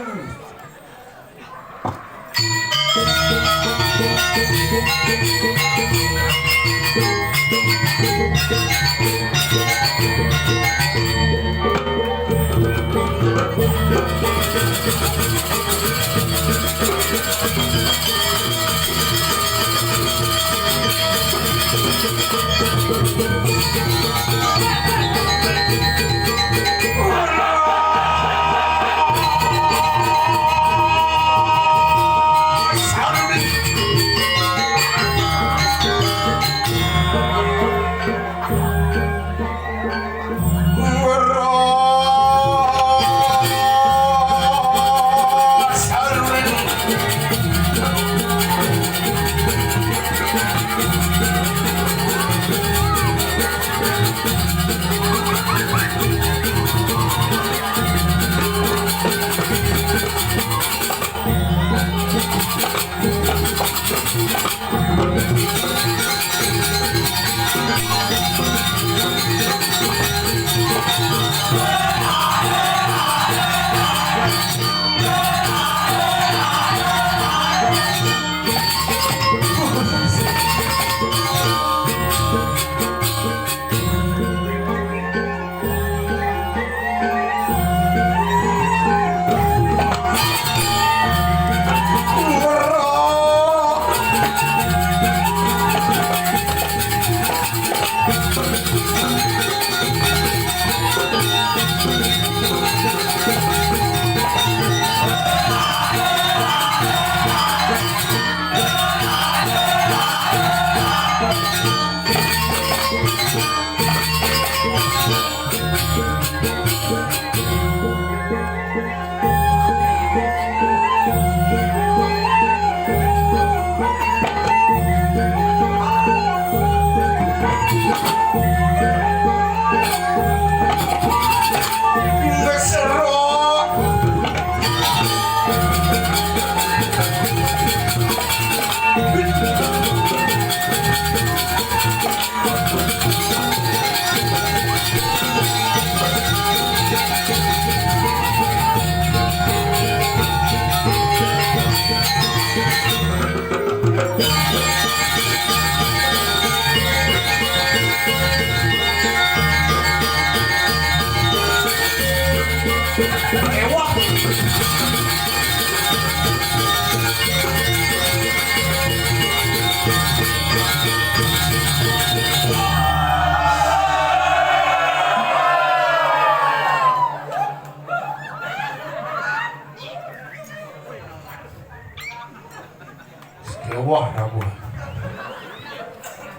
Sekewah rabuh.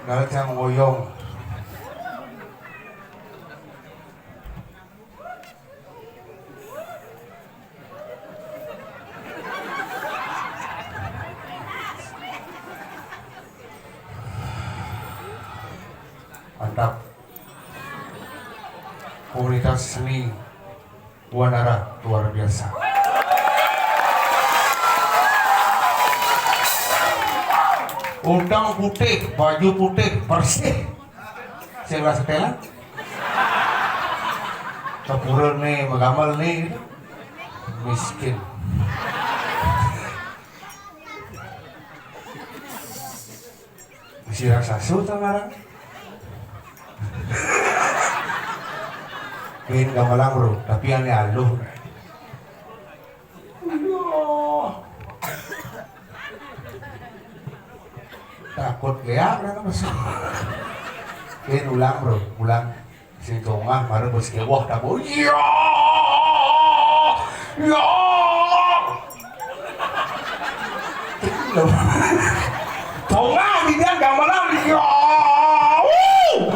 Nalcang woyong. Mantap. Komunitas seni Wanara luar biasa. Utang putih, baju putih, bersih. Sing lah setelan. Kepura nih, megamel nih, gitu. Miskin. Mesti raksasa tuh ngaran. Main gamelan, bro, tapi aneh aluh. Aduh. Takut ya, kan masuk. Main ulang, bro, ulang. Sing tongah, baru bos kewah, tak mau. Iya, iya. Tongah, dia gamelan, iya. Wuh.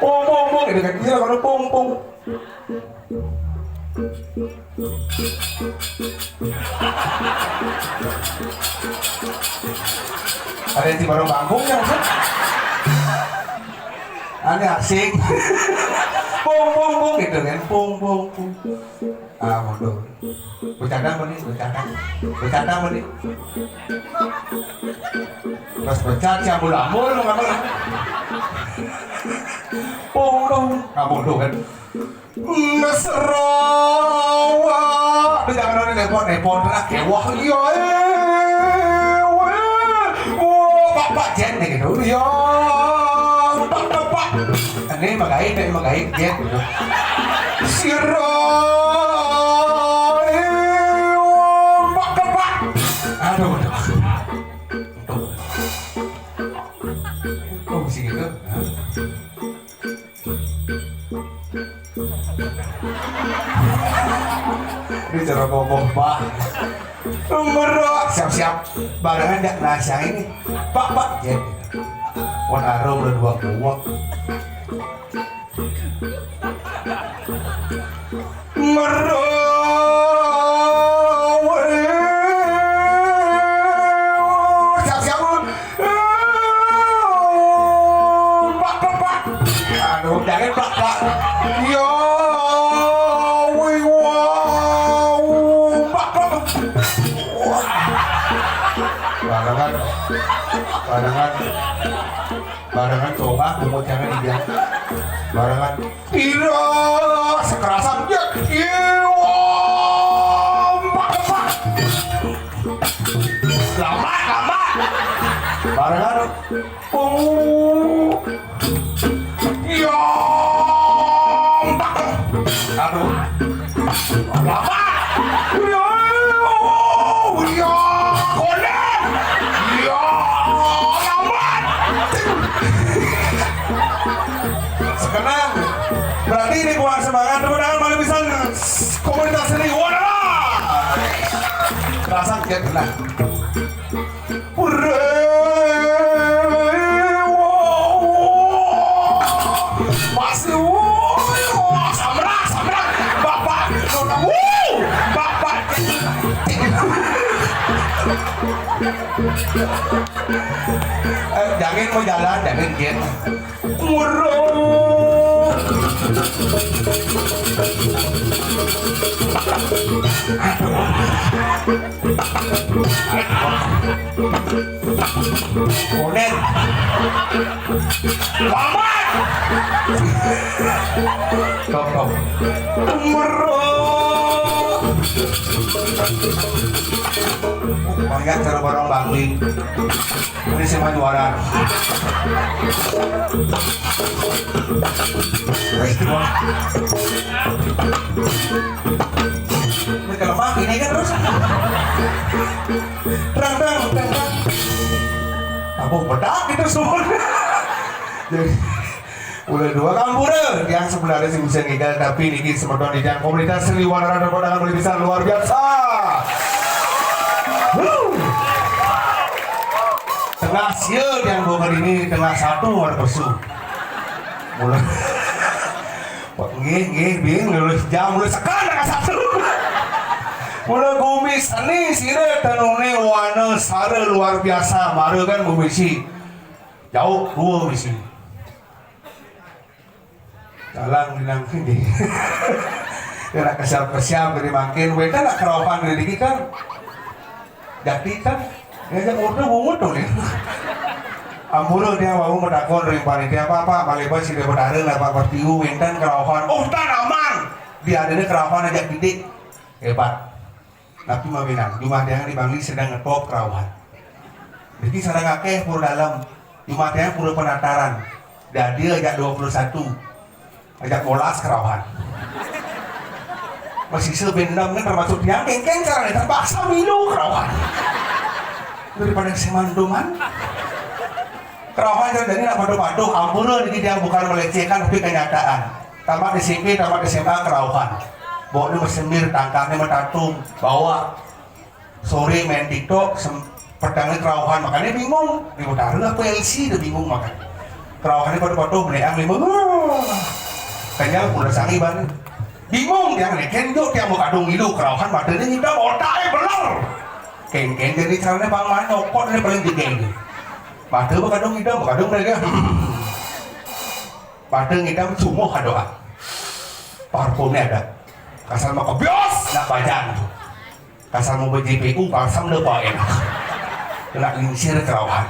Pung, pung, pung, gitu kan. Iya, kalau pung, pung. Ada yang di warung bangkung ya, maksud? Aneh asik. Pung, pung, pung, gitu kan. Pung, pung, pung. Ah, mundur. Bercanda apa nih? Bercanda. Bercanda apa nih? Pas bercanda, si ambul-ambul, mau ngapain? Pung, pung. Ah, mundur kan. Mesra. Di jangan ada nepot-nepot, kena kewah. Iya, eh, weh. Oh, Pak, Pak, Jen, gitu. Iya. Pak, Pak, Pak. Ini magain, ini magain, Jen, gitu. Sira, eh, Pak, Pak, Pak. Aduh, aduh. Tuh. Kok mesti gitu? Hah? Ini cara ngomong, Pak. Merok, siap-siap. Barengan dak nasa ini. Pak, Pak, ya. Wan aro udah dua kuwak. Merok. Siap-siap, Pak, Pak, Pak. Aduh, jangan, Pak, Pak. Yo, wih, wow, Pak, Pak. Wah. Barengan, barengan, barengan, coba, kamu jangan dia. Barengan. Pira sekerasan dia. Yo, Pak, Pak. Lambat, lambat. Barengan. Oh. Ya, Pak. Aduh. Lambat. Ya, ya, konek. Ya, lambat. Sekenang. Berarti ini kurang semangat. Tepuk tangan malu bisa komunitas seni. Wadah. Kerasa dia kena. Hore! Wow! Masih, wow! Samrak, samrak! Bapak, wuh! Bapak! Eh, jangan mau jalan, jangan, Jen. Kurung. Kuning. Lambat. Stop, stop. Merah. Banyak cara barang bangli. Ini sih mah juara. Ini kalau bangli ini kan terus. Terang, terang, terang, terang. Apa bedak itu semua? Jadi, ulah dua kampura, yang sebenarnya sih bisa ngidal, tapi niki semeton di komunitas Sri Wanara dapat dengan lebih besar luar biasa. Wuh. Tengah sia yang bukan ini, tengah satu luar pesu. Mula. Nggih, nggih, bing, lulus jam, lulus sekarang tengah satu. Mula gumi seni sira tenune wana sara luar biasa, mara kan gumi si. Jauh dua misi. Dalang bilang ini. Kena kesiap-kesiap dari makin. Weta nak keraupan dari dikit kan. Jadi kan. Ya, yang udah bungut tuh nih. Ampura dia mau metakon ring panitia apa-apa. Malih pas sida betara lah Pak Pertiu. Wenten keraupan. Oh, tan aman. Dia ada keraupan aja didik. Hebat. Tapi mawinan, jumah tiang di Bangli sedang ngetop kerauhan. Jadi sareng akeh pura dalam, jumah tiang pura penataran. Dadi ajak dua puluh satu, ajak molas kerauhan. Masih sebendam kan termasuk tiang kengkeng caranya terpaksa milu kerauhan. Daripada semanduman. Kerauhan jadi nak patuh-patuh, ampura niki tiang bukan melecehkan tapi kenyataan. Tamat S M P, tamat S M A kerauhan. Bokne mesemir, tangkahne metatung, bawa. Sore main TikTok, sem-, petangnya kerauhan. Makanya bingung, di utara apa L C dia bingung makanya. Kerauhannya pada patuh meneang lima. Kenyal udah sangi banget. Bingung dia nih, kenjo dia mau kadung ilu kerauhan, matanya ngidam, otaknya beler. Kengkeng jadi caranya bang mana, kok ini paling gede ini. Mata berkadung ngidam, berkadung mereka. Pada ngidam sungguh ada, ah. Parfumnya ada. Kasar mau kebios, nak bajang tu. Kasar mau J P U, balsam dah bawa enak. Kena lingsir kerauhan.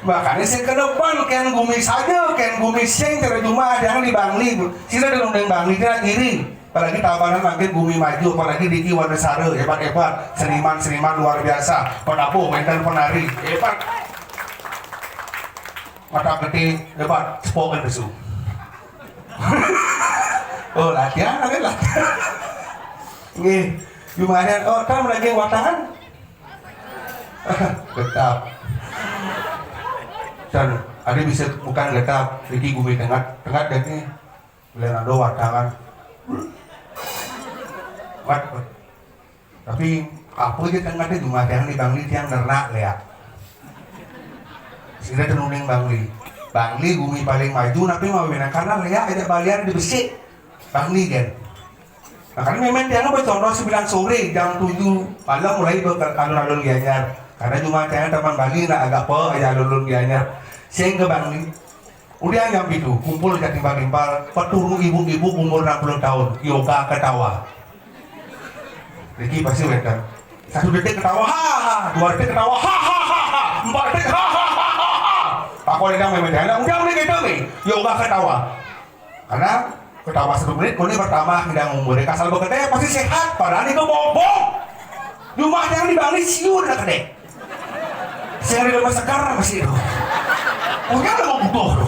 Makanya saya ke depan, ken gumi saja, ken gumi sing, terjemah, jangan di Bangli. Sila ada undang Bangli, kena iri. Apalagi Tabanan makin gumi maju, apalagi Diki Wandesara, hebat-hebat. Seniman-seniman luar biasa. Penabuh, wenten penari, hebat. Mata gede, lebat, sepokan lesu. Oh, latihan, lagi latihan. Nggih, lumayan. Oh, kan lagi watangan? Getap. Dan ada bisa bukan getap, jadi gumi tengah, tengah dan ini. Bulan ada watangan. Mat, mat. Tapi apa je tengah tu cuma tiang di Bangli tiang nernak lea. Sira tenuning Bangli. Bangli gumi paling maju, tapi mau bilang karena lea ada balian di besik. Bangli kan. Nah, kan memang tiang apa contoh sembilan sore jam tujuh malam mulai beralun-alun Gianyar. Karena cuma tiang teman Bali nak agak apa aja alun-alun Gianyar. Sing ke Bangli. Udah nyampe tu, kumpul ke timpal-timpal, peturu ibu-ibu umur enam puluh tahun, yoga ketawa. Ricky pasti weten. Satu detik ketawa, ha, ha, ha. Dua detik ketawa, ha, ha, ha, ha. Empat detik, ha, ha, ha, ha, ha. Aku ada yang memang, udah boleh gitu nih, yoga ketawa. Karena ketawa satu menit, kau ni pertama hidang umur. Kasal bekerja pasti sehat, padahal itu bobong. Rumah yang di Bali siun nak kedek. Sing ada masa sekarang masih itu. Punya lo butuh tu.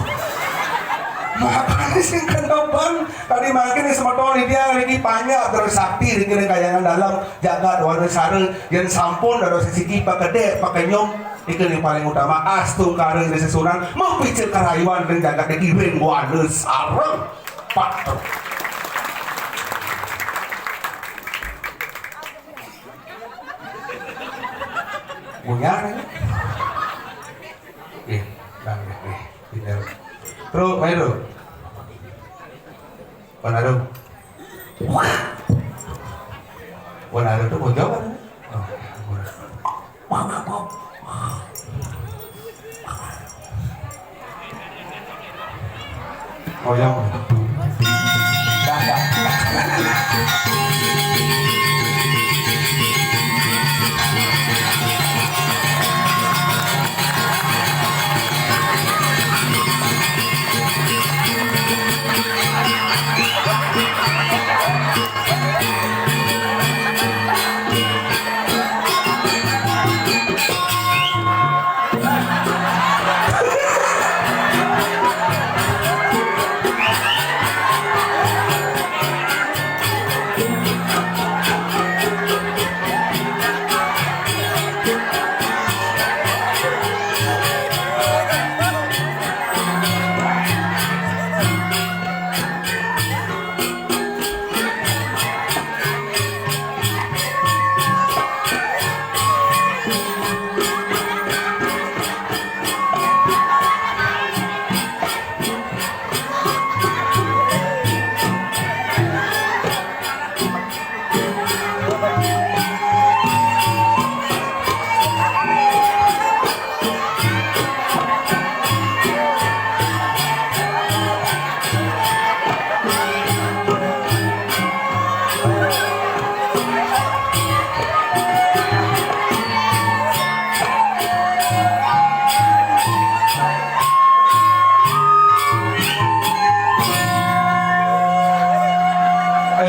Makanya sing kenapa tadi makin ni semeton ni dia lagi banyak terus sakti di kena kayangan dalam jagat warna sara yang sampun dari sisi pakai dek pakai nyom itu yang paling utama astungkara di sesunan mempicu karayuan dan jagat di ring warna sara. Pak. Punya ni. Eh, bang, eh, pindah. Terus, main tu. Panaru. Panaru tu pojok kan? Oh, Oyong.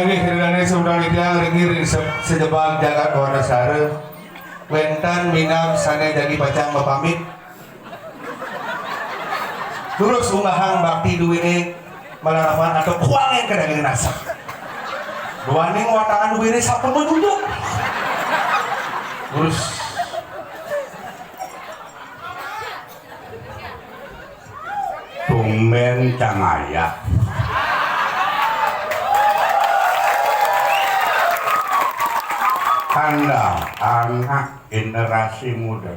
Inggih, ridane Sumrang Widya, ringgih se-, sejebag jagat Wanasara. Wenten minab sane jagi pacang mapamit. Terus unggahang bakti duwene malarapan atau kuangen ke daging nasab. Duaning watangan duwene sampun majujuk. Terus tumben cang ayah. Anda anak generasi muda.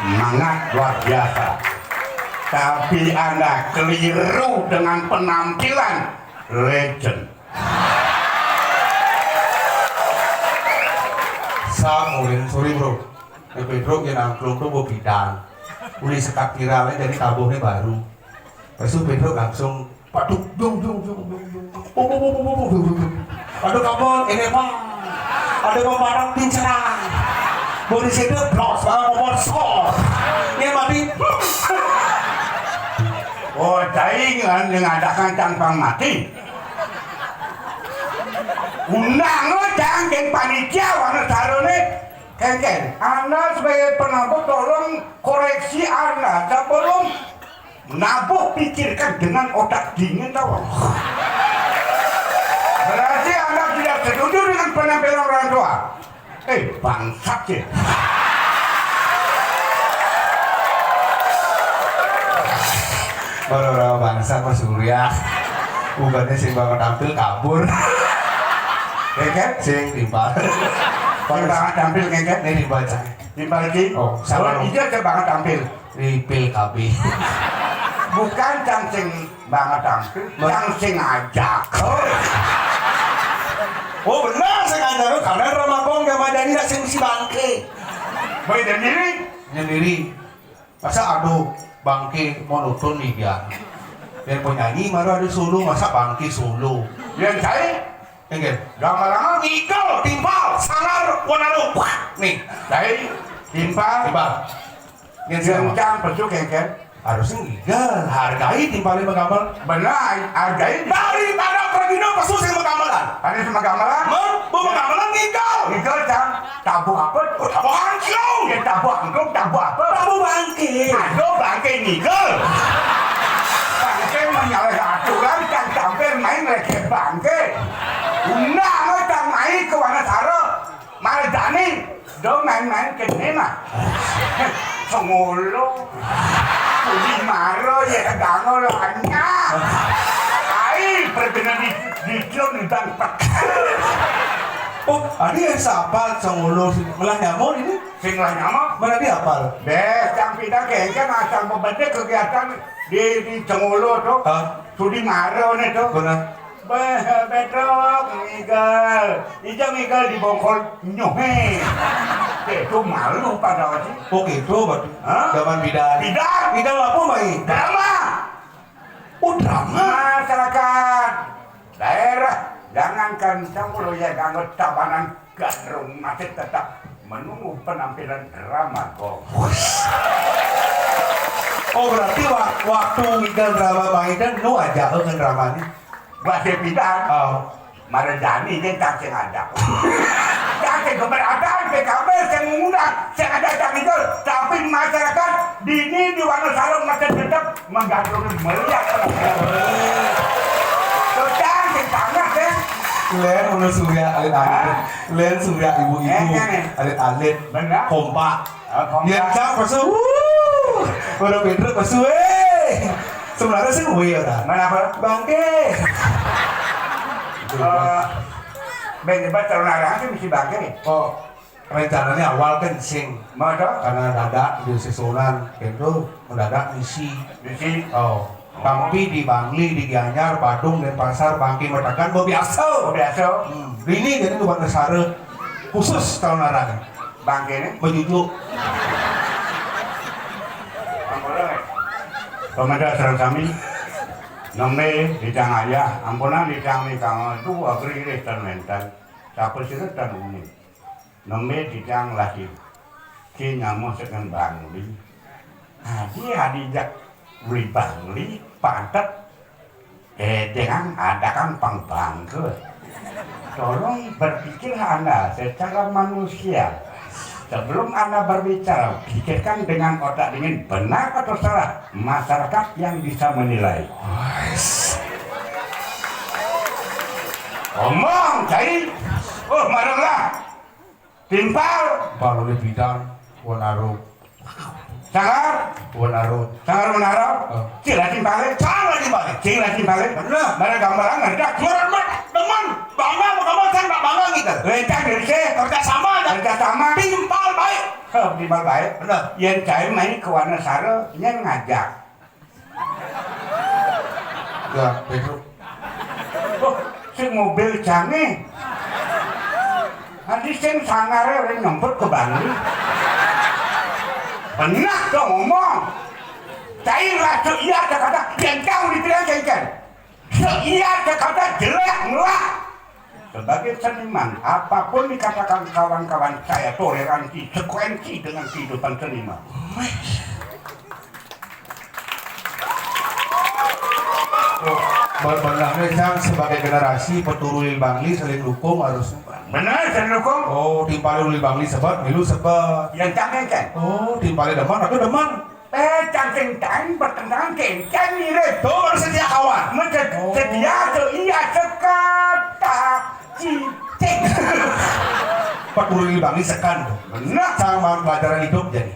Semangat luar biasa. Tapi Anda keliru dengan penampilan legend. Samurin, sorry, Bro. Ya, Pedro, ya, nangklung tuh mau bidang. Uli sekat viralnya jadi tabuhnya baru. Pas itu Pedro langsung, "Paduk, dung, dung, dung, dung, dung, dung. Pum, pum, pum, pum, pum, dung, dung, dung. Paduk apa? Ini apa? Ada pembarak pinceran. Bodi sede, blos, ah, kompor, sor. Ini mati." Oh, cai ngan ngadakan cangpang mati. Undang lo, cang, geng panitia, warna sarone. Kengken, Anda sebagai penabuh, tolong koreksi Anda sebelum nabuh, pikirkan dengan otak dingin, tahu? Berarti Anda tidak setuju dengan penampilan orang tua. Eh, bangsat ya. Baru orang bangsa Mas Surya. Bukannya sing banget tampil kabur. Kengken? Sing timpal. Sing banget tampil, kengken? Ini timpal, Cang. Timpal, Cing? Oh, salah. Oh, iya, saya banget tampil. Ripil K B. Bukan cang sing banget tampil, cang sing ajak. Oh. Oh, benar, sing ajak. Karena Ramakong Ramadhani sing si bangke. Baik, dan diri? Nyendiri. Masa aduh bangke mau nutun nih dia. Dan penyanyi maru ada solo, masa bangke solo. Yang saya? Enggak. Gambaran ngigel, timpal, salar, wanaru. Wah, nih. Dari timpal. Timpal. Yang sama. Kencang, pesu, kengken. Harusnya ngigel, hargai timpalnya menggambar. Benar, hargai. Daripada pergi dong, pesu sing menggambaran. Ada sing menggambaran? Mau, mau menggambaran ngigel. Ngigel, cang. Tabuh apa? Oh, tabuh angklung. Ya, tabuh angklung, tabuh apa? Tabuh bangke. Aduh, bangke ngigel. Bangke menyalahi aturan, cang tampil main lagi bangke. Undang, cang main ke Wanasara. Malah jani, do main-main ke sini mah. Sengolo. Uli maro ya gango lo anya. Ai, perbenar di, di, di, di, Oh, adi yang sapal Songolo sing melah nyamun ini? Sing melah nyamun? Mana dia apal? Beh, cang pida kengken asal bebede kegiatan di, di Songolo tuh. Hah? Sudi maro nih tuh. Benar. Beh, Petruk, ngigel. Ija ngigel di bongkol nyohe. Itu malu pada sih. Oh gitu, berarti. Hah? Zaman bidan. Bidan. Bidan apa, Mai? Drama. Oh, drama. Masyarakat daerah, jangankan Songolo ya, ganggu Tabanan Gadrung masih tetap menunggu penampilan drama kok. Oh, berarti wa-, waktu ngigel drama Maidan, nu aja kan dramanya? Gua sih pidan. Oh. Marejani kan cacing ada. Cacing keberatan P K B, saya mengundang, saya ada cacing itu. Tapi masyarakat dini di Wonosalam masih tetap menggantung melihat. Tuh, cacing panas ya. Len, menurut Surya, alit-alit. Hah? Len, Surya, ibu-ibu, eh, alit-alit. Benar. Kompak. Oh, kompak. Yang cak, pasu, wuh. Udah Pedro, pasu, eh. Sebenarnya sih, wih, ya, dah. Mana apa? Bangke. Eh, ben, debat terlalu narang sih, mesti bangke. Oh. Rencananya awal kan sing. Mada? Karena dadak di susunan, itu mendadak misi. Misi? Oh. Tapi di Bangli, di Gianyar, Badung, Denpasar, Bangke, Metegan, biasa. Biasa. Hmm. Ini jadi tuh bangsa sare khusus tahun larang. Bangke ini? Bejujuk. Ampun, eh. Pemuda sareng sami. Nembe titiang ayah, ampunang titiang nika dua geri tan wénten. Sapa sira tan uning? Nembe titiang lagi. Ki nyamuh saking Bangli. Adi, adi jak uli Bangli, pantet. Eh, dengan ada kan pang bangke. Tolong berpikirlah Anda secara manusia. Sebelum Anda berbicara, pikirkan dengan otak dingin, benar atau salah. Masyarakat yang bisa menilai. Wes. Omong, cai. Oh, marenglah. Timpal. Timpal oleh bidang, Wanaru. Sangar. Wanaru. Sangar Wanaru. Oh. Cila timpale. Cila timpale. Cila timpale. Bener. Mana gambaran ngerti. Juara demen. Demen. Bangga, bangga, saya nggak bangga gitu. Lencang diri sih. Kerja sama aja. Kerja sama. Timpal baik. Heh, timpal baik. Bener. Yén cai main ke Wanasara, nyén ngajak. Ya, Pedro. Oh, sing mobil canggih. Nanti sing sangare orang nyemput ke Bangli. Benar dong ngomong. Cai rasa iya ada kata, yang tahu dibilang cai kan. Iya ada kata jelek, ngelak. Sebagai seniman, apapun dikatakan kawan-kawan saya toleransi, sekuensi dengan kehidupan seniman. Oh, benar nih, Cang, sebagai generasi peturun Bangli saling dukung harus. Benar, saling dukung. Oh, timpalé uli Bangli sebet, milu sebet. Yang cangkéngkén. Oh, timpalé demen, aku demen. Eh, cangkéngkén bertentangan kéngkén mirip. Tuh, baru setia kawan. Setia, iya, sekata, cicing. Peturun Bangli sekan tuh. Benar. Sama pelajaran hidup jadi.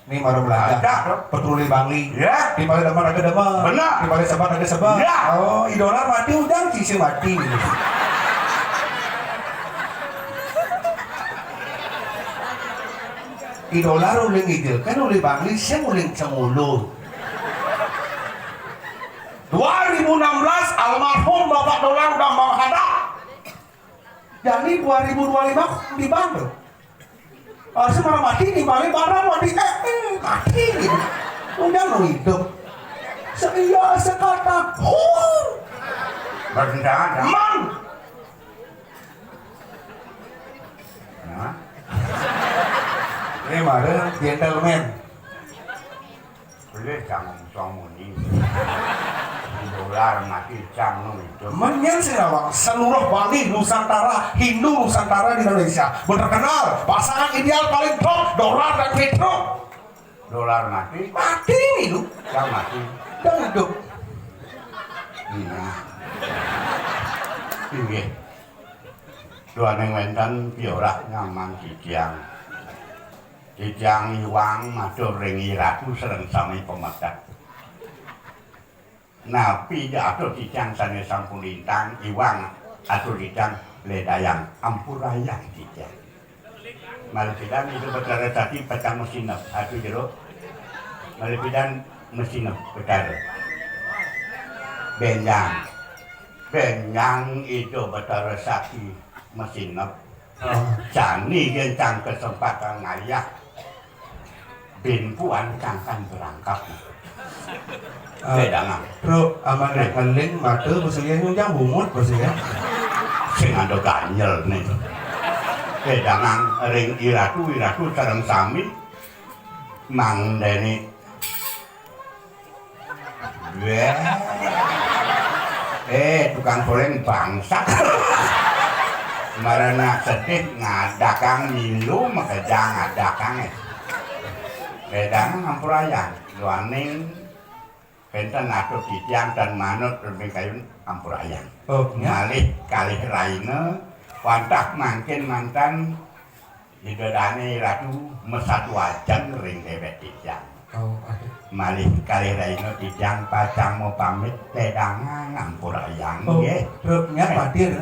Ini baru belajar. Ada, dong. Peturun Bangli. Ya. Timpalé demen, aku demen. Benar. Timpalé sebet, aku sebet. Ya. Oh, idola mati, ujang sisi mati. Idola uling ijo kan uli Bangli sing uling cengulu. Dua ribu enam belas almarhum Bapak Dolar udah menghadap. Jadi dua ribu dua puluh lima di Bandung. Harusnya malah mati di Bali, barang mati, eh, eh, mati gitu. Udah lo hidup. Seia sekata, hu. Bertentangan, ya? Man. Nah. Ini mah gentleman. Boleh kamu song muni. Dolar mati cang nu itu. Menyan sing rawang seluruh Bali Nusantara, Hindu Nusantara di Indonesia. Bener kenal, pasangan ideal paling top, Dolar dan Pedro. Dolar mati. Mati nih lu. Cang mati. Udah hidup. Nah. Inggih. Duaning wénten piorah nyamang titiang. Titiang iwang matur ring Iratu sareng sami pamekat. Napi atur titiang sané sampun lintang, iwang atur titiang ledayang, ampurayang titiang. Malih pidan Ida Betara Sakti pacang masineb, atur jero. Malih pidan masineb Betara. Bénjang. Bénjang Ida Betara Sakti masineb. Oh. Jani yén cang kesempatan ngayah, bin puan cangkan berangkat. Ah, Bédangan. Bro, aman. Eh. Ngeling mata, basa ya, nyunjang bungut, basa ya. Sing ada ganjel nih. Bédangan ring Iratu, Iratu sareng sami mangdeni. Wéh. Eh, tukang toléng bangsat. Marana sedih ngadakang milu, makejang ngadakang, eh. Bédangan ampurayang. Duaning wénten atur titiang tan manut rembing kayun ampurayang. Oh, ya. Malih kalih raina, wantah mangkin mantan Ida Dané Ratu masatuajan ring déwék titiang. Oh, aduh. Malih kalih raina titiang pacang mapamit, bédangan ampurayang, oh, nggih. Truk nyat, eh, pati, ya.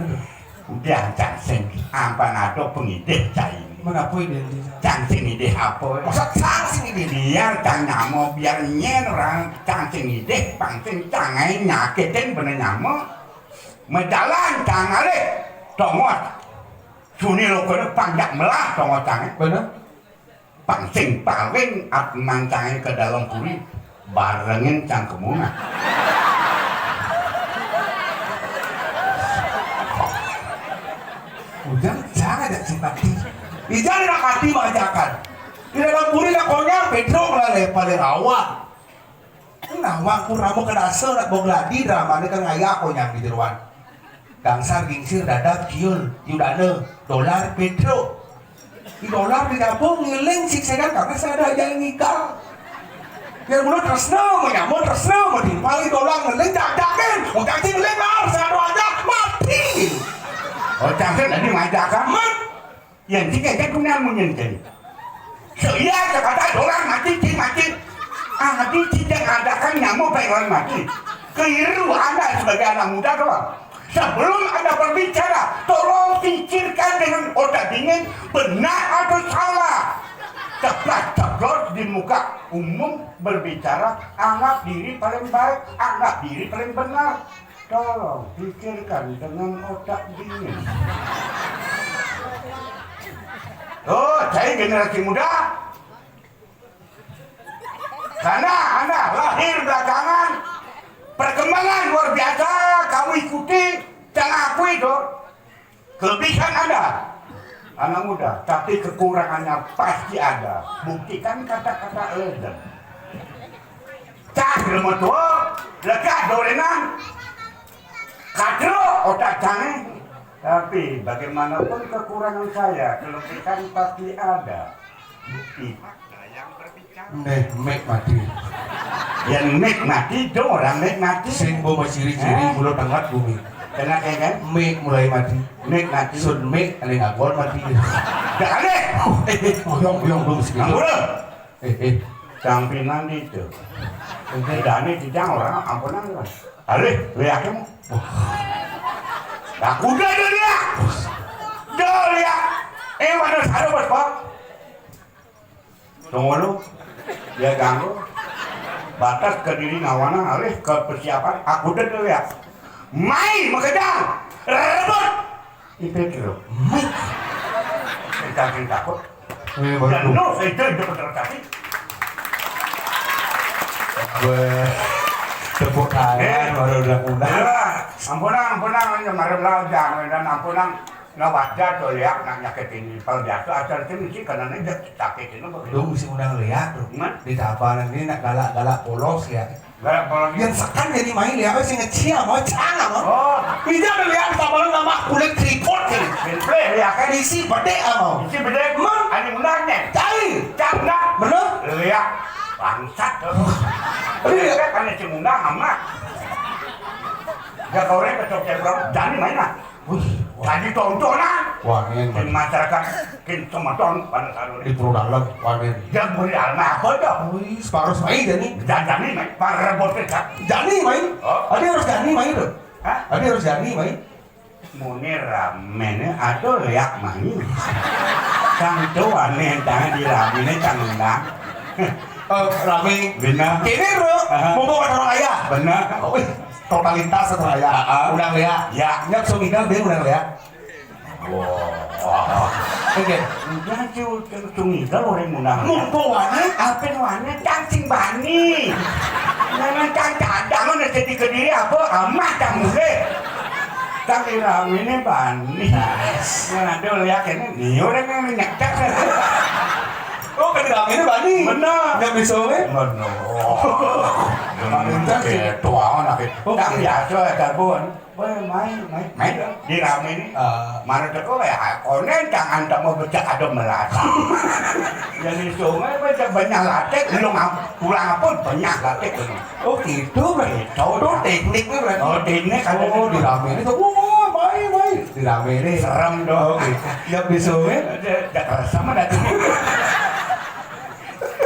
Udah cang sing ampan ada pangidih cainé. Menapa ini? Cang sing idih apa? Masa cang sing idih? Biar cang nyama, biar nyén orang cang sing idih, pang sing cang aé nyakitin bener nyama. Majalan cang ngalih. Tongos. Suni lokone panjak melah tongos cangé. Bener. Pang sing paling atman cangé ke dalam puri. Barengin cang ke munah. Ujang cang ada simpati. Ijang nak hati majakan. Di dalam puri nak konyang, Pedro ngelalai paling awak. Nawang Purnama kedasa nak bogladi dramané kan ngaya konyang di jeroan. Gangsar gingsir dadap kiul, yudana, dolar, Pedro. Di dolar di dapur ngiling siksegan karena saya ada aja yang ngigal. Yang mula tresna, menyambut tresna, matimpal di dolar ngiling, dak-dakin. Udah sih ngiling lah, saya ada aja, mati. Oh, cangkir tadi majakan. Mat. Yang tiga aja guna munyin tadi. Saya kata dolar mati, cing mati. Ah, mati, cing adakan nyamuk baik orang mati. Keliru Anda sebagai anak muda, doang. Sebelum Anda berbicara, tolong pikirkan dengan otak dingin, benar atau salah. Ceplas-ceplos di muka umum berbicara, anggap diri paling baik, anggap diri paling benar. Tolong pikirkan dengan otak dingin. Oh, saya generasi muda. Karena Anda lahir belakangan, perkembangan luar biasa, kamu ikuti, jangan akui itu. Kelebihan Anda, anak muda, tapi kekurangannya pasti ada. Buktikan kata-kata Eden. Cah, ilmu tua, lega dolenan, kadro otak canggih. Tapi bagaimanapun kekurangan saya, kelebihan pasti ada. Bukti. Nih, mik mati. Yang mik mati, dong orang mik mati. Sing bo ciri-ciri Eh? Mulut tengah bumi. Kena kayak kan? Mik mulai mati. Mik mati. Sun mik, ada ngagol mati. Dah aneh. Eh, eh, boyong, boyong, belum segini. Ampun. Eh, eh. Campinan itu. Udah aneh, tidak orang ampunan, Mas. Alih, lihat kamu. Aku udah, udah lihat. Udah lihat. Eh, mana saya, Bos, Pak? Tunggu lu. Dia ganggu. Batas ke diri ngawana, alih ke persiapan. Aku udah, udah lihat. Mai, makejang. Rebut. Ipé kira. Mai. Kita, kita takut. Wih, baru Dan tuh. No, saya itu, itu betul tadi. Weh, tepuk tangan, Eh. Baru udah undang. Ya, ampunang, ampunang, aja marem lah, jangan, dan ampunang. Nah, wajar tuh ya, nak nyakitin ipal biasa, asal sih mesti karena ini sakit ini begitu. Lu mesti undang lihat tuh. Nah. Di tabanan ini nak galak-galak polos ya. Galak polos. Yang sekan jadi main ya, apa sih ngecil mau cang apa? Oh. Bisa lihat tabanan nama kulit tripod ini. Gameplay ya kan? Isi bedek apa? Isi bedek. Emang? Ada undangnya. Cari. Cang enggak? Bener? Lihat. Bangsat tuh. Iya. Kan si Munda amat. Ya kau rek ketok cebrok, jadi main lah. Wih, wah. Jadi tontonan. Wah, ini Di masyarakat, kin semeton pada saat di ini. Purdalan, wah, ini. Dia beri alma apa tuh? Wih, separuh main jadi. Jajani main, para rebut kita. Jani main? Oh. Ada harus jani main tuh. Hah? Ada harus jani main. Muni ramene, aduh, liak main. Kang tuh aneh, jangan di ramene, cang undang. Eh, rame. Benar. Ini, bro. Aha. Mumpung ada orang ayah. Benar. Wih, totalitas atau ayah. Heeh. Udah lihat. Ya. Nyap suminggal dia udah lihat. Wah. Oke. Udah sih, suminggal orang munah. Mumpung wani, apa wani, cang sing bani. Jangan cang cadang, udah jadi ke diri apa, amat cang mulai. Tapi ramene bani. Nah, ada lihat ini, nih orang yang nyetak. Oh, kan ramene bani. Benar. Nyap bisa, eh? Benar. Bani, cang sih. Oke, tua anak itu. Oke. Cang biasa ya, Carbon. Weh, main, main. Main, di ramene. Eh. Mana teko ya, konen jangan tak mau becak ada melas. Jadi sungai becak banyak latek, belum ap-, pulang apa banyak latek belum. Oh, gitu, Bang. Gitu. Itu tekniknya berarti. Oh, teknik ada Oh, di teknik. Ramene tuh. Oh, main, main. Di ramene. Serem dong. Oh, gitu. Ya, bisa, eh? Ada, ada sama dah.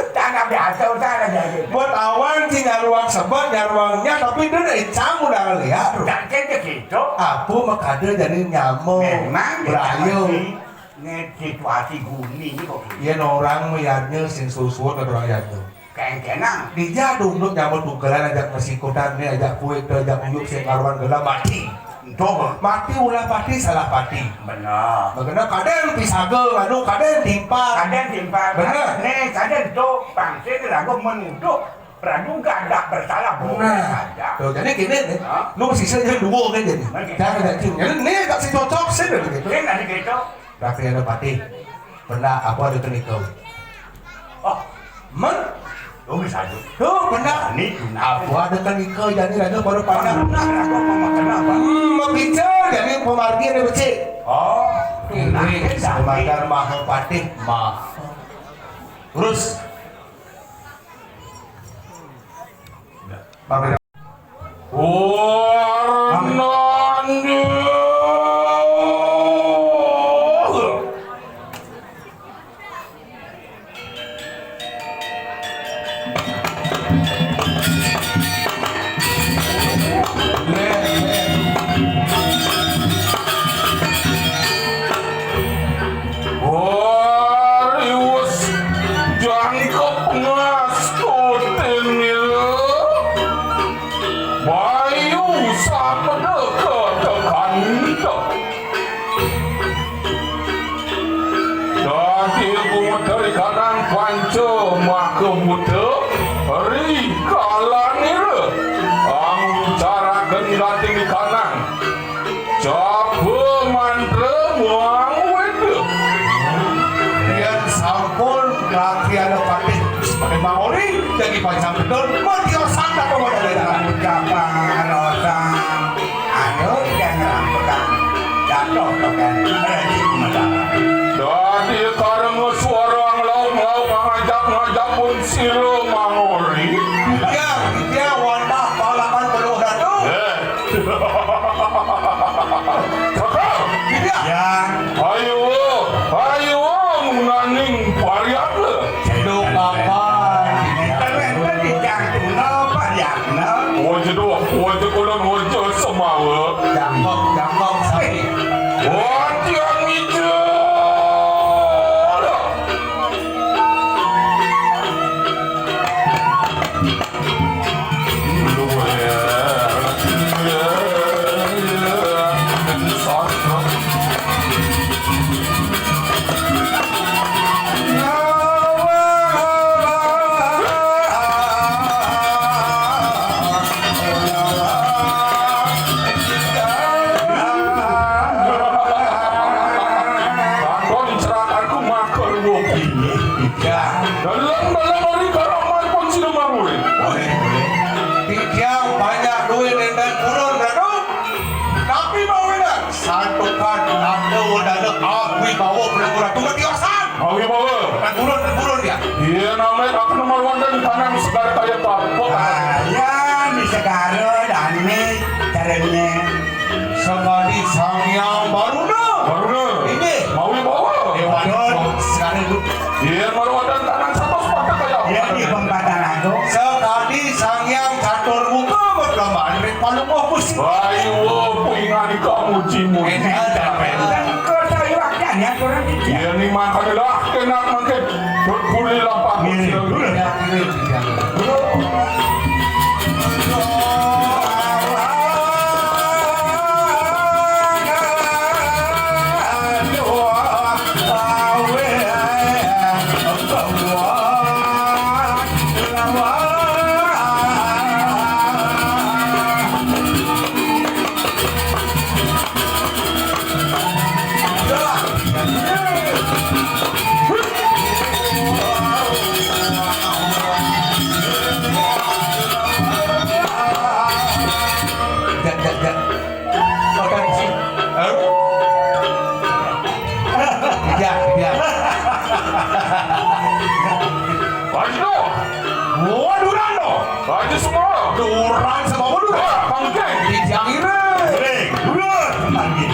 Tanah biasa, usaha aja gitu. Buat awan sih nyaruang sebet, nyaruangnya, tapi dia udah icang udah ngeliat, bro. Dan kayak gitu. Apa makada jadi nyamuk? Memang dia Berayu. Pasti. Né situasi gumi ini kok gini. Yén orang mah yadnya sing susuan ada orang yadnya. Kengkenang. Dija dungduk nyambut tungkelan ajak masikutan nih, ajak kuit, ajak uyuk, sing karuan gela mati. Entuk. Mati ulah pati salah pati. Bener. Makanya kadén pisaga, anu kadén timpal. Kadén timpal. Bener. Né, kadén tuh pangsit lagu menuduh praduga ada bersalah, boleh Nah, saja. Tuh, jadi gini nih, Hah? Lu sisa jadi dua kan jadi. Oke. Jangan ada cing. Jadi ini tak si cocok sih dari gitu. Ini dari gitu. Tapi ada pati. Benar, apa ada kenikau? Oh, Men? Lu bisa aja. Tuh, benar. Ini guna. Apa ada kenikau jadi ada baru pandang. Nah, aku mau makan apa? Hmm, mau bicara jadi pemargi ada becik. Oh, Ini nah, sebagai mahal patih mah. Terus Warnandi. Warius jangkep ngastutin nira, bayu sapeda ketekan nira. Dadi gumedhe ri kanang panca maka buta ri kalanira. Angucaraken dating ri kanang. Jaba mantra muang weda. Yén sampun lakiana patih pada mangori, dadi pacang betul, mati osang tak bawa dari dalam. Jaba rosang, aduh, jangan rambutan. Jatuh token, rezeki mendapat. Dadi kareng suara ngelauk-ngelauk ngajak-ngajak pun sira mangori. Iya, iya, wantah palakan puluh ratu. Eh, Kakang. Iya. Ayo, ayo, munaning pariaga. Cedok papan. Enten wénten di jantungna pariagna. Waja doh, waja kulon, waja semawa. Jangkok, jangkok, sapi. Waja ngija. Kanton cerakaku makan dua kini. Ya. Dalam-dalam hari karamai pun sida manguri. Boleh, boleh. Titiang banyak duit nenten purun, Ratu. Tapi mau enak. Santukan nanda wadana awi bawa pelengkura tunggu tiosan. Awi bawa. Kan purun, kan purun dia. Iya, namanya aku nomor wanda di tanang segala kaya apa. Ah, ya, di segala dan ini caranya. Sakadi Sang Hyang Baruna. Baruna. Inggih. Mawi bawa. Dewa Don, sekarang itu. Iya, malu ada tangan satu sepatah kaya. Iya, di pempatan aku. Sakadi Sang Hyang Catur Muka, berlombaan ring Palungguh Gusti. Ayo, pingan kamu cimu. Ini ada apa ya? Kau tahu waktunya, kurang tiga. Iya, ini makan lah, kena mangkit. Berpulih lampah. Iya, iya, iya. Jak, jak, jak. Makan sih. Hah? Iya, iya. Waduh. Waduh, Rano. Waduh, semua. Duran sama waduh. Wah, bangke. Di Jangire. Hei, duran. Lagi.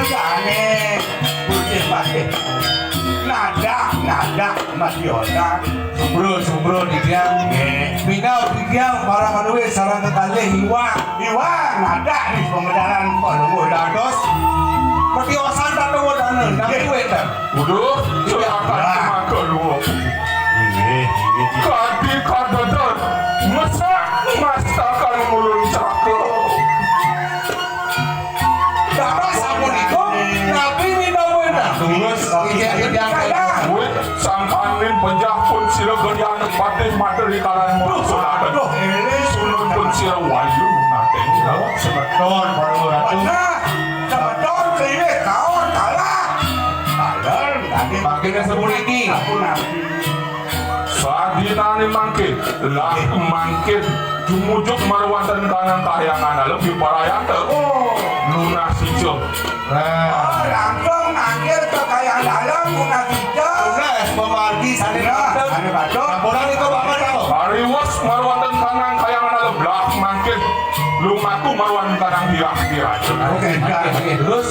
Jane, putih pakai. Nadak, nadak, Mas Yosan. Sumbro, sumbro, didiang. Nggih. Minau, didiang, para manuwis, sareng kekalih iwak. Iwak, nadak di pemedalan Palungguh. Dados, petiosan tato wadana, nami wénten. Waduh, silakan. Nah. Mangga nuwun. Inggih, inggih. Kadi kadadar, mesak, mastakan mulun cakep. Dados sapunika, napi minawon? Terus, inggih, inggih. Wit, sangkaning penjah pun sira gelian patih materi kalan. Duh, aduh, ini sunut pun sira wayu nate. Semeton, Prabu Ratu. Bener, semeton, kliwih, kaon, kalah. Kalah, nanti. Mangkene sapuniki. Sadinane mangke, lah mangke jumujuk marwanten kanang kahyangan alem diparayanta. Oh, lunas ijo. Nah. Oh, langsung mangke ke kayang dalem, lunas ijo. Lunas, pemargi, sane. Nah, patut. Sane patut. Sampurang itu Bapak tahu. Ariwes marwanten kanang kahyangan alem, lah mangke lumaku marwanten kanang hirah-hirah. Oke, oke, terus?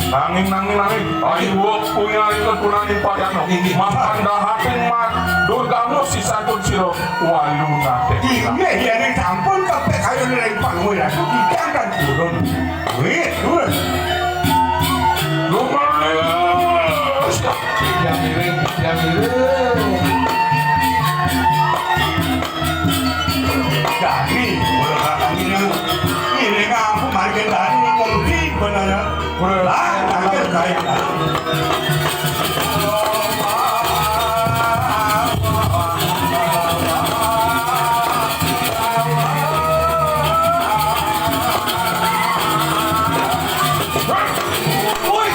Nanging, nanging, nanging. Ayo, punya itu tunani payano. Inggih. Mapan dahating mat, durgamu sisatun sira, walu nate. Inggih, yen sampun kepek ayo nilai pangwira. Kijang kan turun. Wih, turun. Lumayan. Yang miring, yang miring. Dadi, ora bakal ngiring. Ngiring aku mari ke dadi, kongsi bener. Ora lah, tak ada kaya. Woi.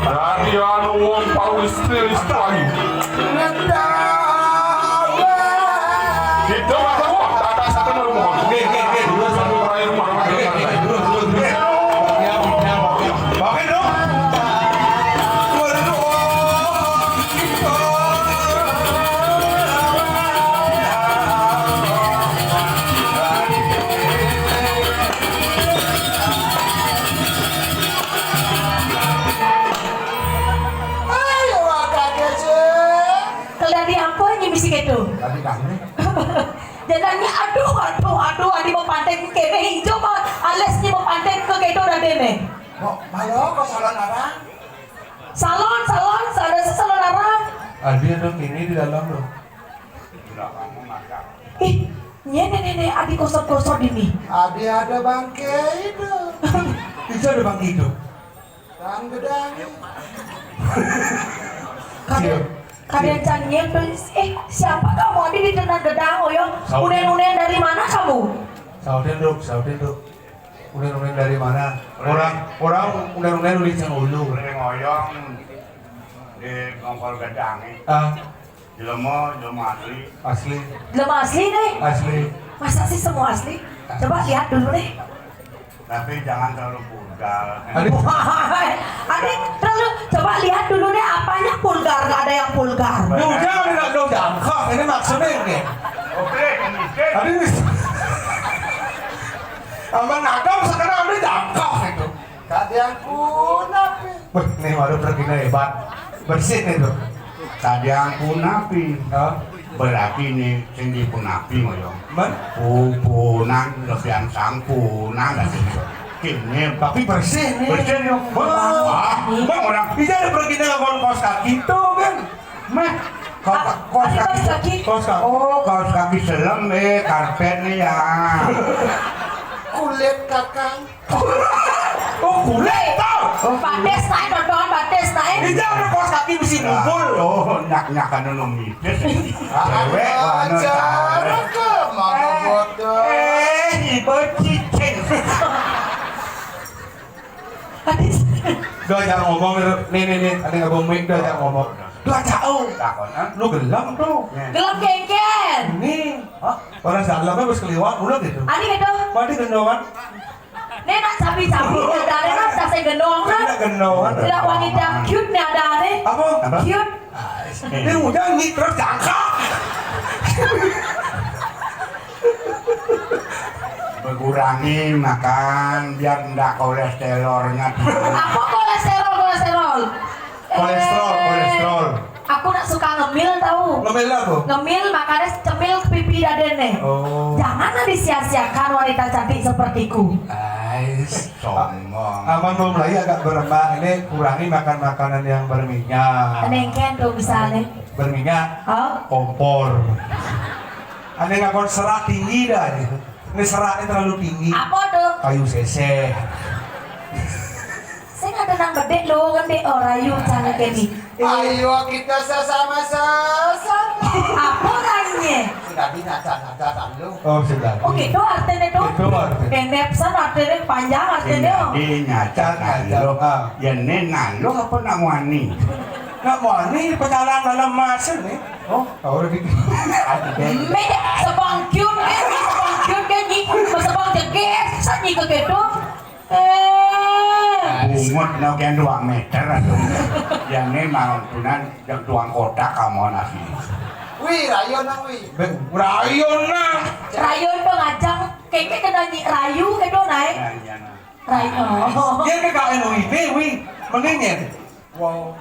Dadi anu wong pawis tilis payu. Kita makan wong, tata satu rumah. Nggih, nggih, nggih. Dua satu terakhir rumah. Nggih, nggih, dua, dua, dua. Pakai dong. Ayo, wakake, Cek. Kalian di apa ini misi kedo? Tadi kami. Jangan, aduh, aduh, aduh, adi mau pantek kene hijau mah, alas ni mau pantek ke kedo dan dene. Mau, malu kok salon arang? Salon, salon, ada sih salon arang. Adi ada kini di dalam loh. Ih, nyene nene adi kosot-kosot ini. Adi ada bangke itu. Bisa ada bangke itu. Kan gedang. Kade, kade can nyene, eh, siapa kamu adi di tengah gedang, Oyong? Saudara. Unen-unen dari mana kamu? Saudara, Dok, saudara, Dok. Unen-unen dari mana? Orang, orang unen-unen udah cang ulu. Udah ngoyong di ngongkol gedang, eh. Ah. Jelema, jelema asli. Asli. Jelema asli nih? Asli. Masa sih semua asli? Coba lihat dulu nih. Tapi jangan terlalu vulgar. Aduh. Wah, Adi, terlalu, coba lihat dulu nih apanya vulgar, nggak ada yang vulgar. Udah, udah, udah, jangkok. Ini maksudnya ini. Oke, oke. Aduh, ini. Sama nagam sekarang udah jangkok itu. Kadiang punapi. Wah, nih baru pergi hebat. Bersih nih tuh. Kadiang punapi. Hah? Berarti nih sing dipunapi ngoyong. Men? Pupunan, lebihan sang punang, dah sih. Kini. Tapi bersih nih. Bersih nih. Wah, wah, orang. Bisa ada pergi dengan kaos kaki tuh kan? Meh, kaos, ah, kaos kaki, kaos kaki. Oh, kaos kaki selem, eh, karpet nih ya. Kulit, Kakang. Oh, kulit tuh. Oh, batis naik, tonton batis naik. Ini jangan kaos kaki besi ngumpul. Oh, nyak-nyak anu mitis. Cewek, anu, ajar ke, mama bodoh. Eh, ibu cicing. Batis. Udah jangan ngomong, nih, nih, nih, ada nggak ngomong, udah jangan ngomong. Dua jauh. Takon, ah? Lu gelem tuh. Gelem kengken. Ini. Hah? Orang dalamnya bos keliwat, udah gitu. Ani gitu. Mati gendongan. Nenak cabi-cabi, dari nak saya gendongan. Enak gendongan. Tidak wangi dah cute nih ada nih. Apa? Apa? Cute. Ini udah nih terus jangka. Berkurangi makan biar ndak kolesterolnya tinggi. Apa kolesterol, kolesterol? Kolesterol, eh, kolesterol. Aku nak suka ngemil tahu. Ngemil apa? Ngemil, makanya cemil ke pipi daden nih. Oh. Janganlah disia-siakan wanita cantik sepertiku. Ais, sombong. Aman belum lagi agak berembak ini, kurangi makan makanan yang berminyak. Nengken tuh misalnya. Berminyak. Oh? Kompor. Ada nggak serat tinggi dah gitu. Ini seratnya terlalu tinggi. Apa tuh? Kayu seseh. Saya nggak tenang gede loh, gede oh rayu sana keni. Ayo kita sesama sesama. Apa orangnya? Sudah binatang ada lu. Oh sudah. Oh gitu artinya tuh. Itu artinya. Pendek pesan artinya panjang artinya. Ini nyacat. Nyacat. Ya ini nalu apa nak wani? Nak wani pecalang dalam masuk nih. Oh, tahu udah gitu. Meh, sebangkiun ke, sebangkiun ke, nyi, sebang jeget, sanyi ke gitu. Eh. Bungut no kian dua meter aduh. Yang ini mau tunan yang tuang kotak kamu nasi. Wih, rayon nang wih. Rayon nang. Rayon dong ajang, keke kena nyi rayu ke dong naik. Nah, iya nah. Rayon. Dia ke K N U I P, wih, mendingin. Wow.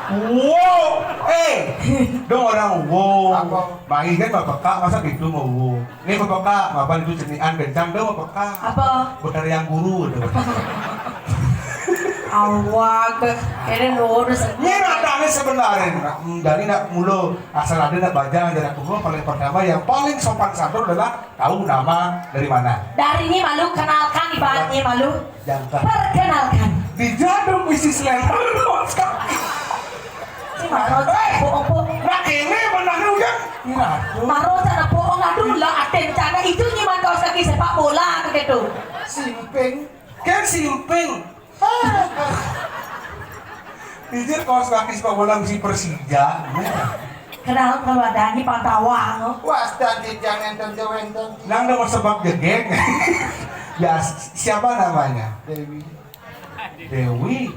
Wow. Eh, dong orang wow. Apa? Bayi kan bapeka, masa gitu mau wow. Ini bapeka, apa itu cenian bencang dong bapeka. Apa? Betara yang guru itu. Awak, ini nurus. Ini datangnya sebenarnya. Dari nak mulu asal ada nak baca dari aku paling pertama yang paling sopan santun adalah tahu nama dari mana. Dari ini malu kenalkan ibaratnya malu. Jangan. Perkenalkan. Di jadung isi selera. Si Maro bohong bohong. Nah ini benar juga. Ini aku. Maro cara bohong aduh lah aten cara itu nyiman kaos kaki sepak bola gitu. Simping. Kan simping. Izin kaos kaki sepak bola mesti Persija. Kenal kalau ada ini pantawang. Wah, dan jangan tentu enten. Nang udah mau sepak jegek. Ya siapa namanya? Dewi. Dewi.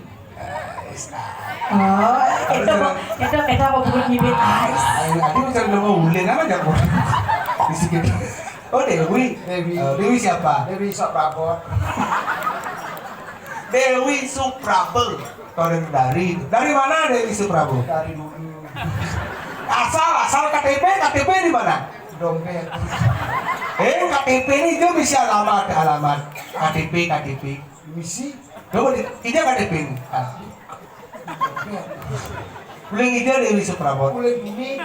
Oh, itu itu itu apa buku nyibit ais? Ayo, aku bisa udah mau ulin apa jago? Bisikin. Oh Dewi. Dewi. Eh, Dewi siapa? Dewi sok babot. Dewi Suprabel. Kalau dari dari mana Dewi Suprabel? Dari dulu. Asal asal K T P, K T P di mana? Dompet. Eh K T P ini juga bisa alamat alamat K T P K T P. Misi. Coba di ija K T P ini. Asli. Dompet. Uling ija Dewi Suprabot. Uling ini.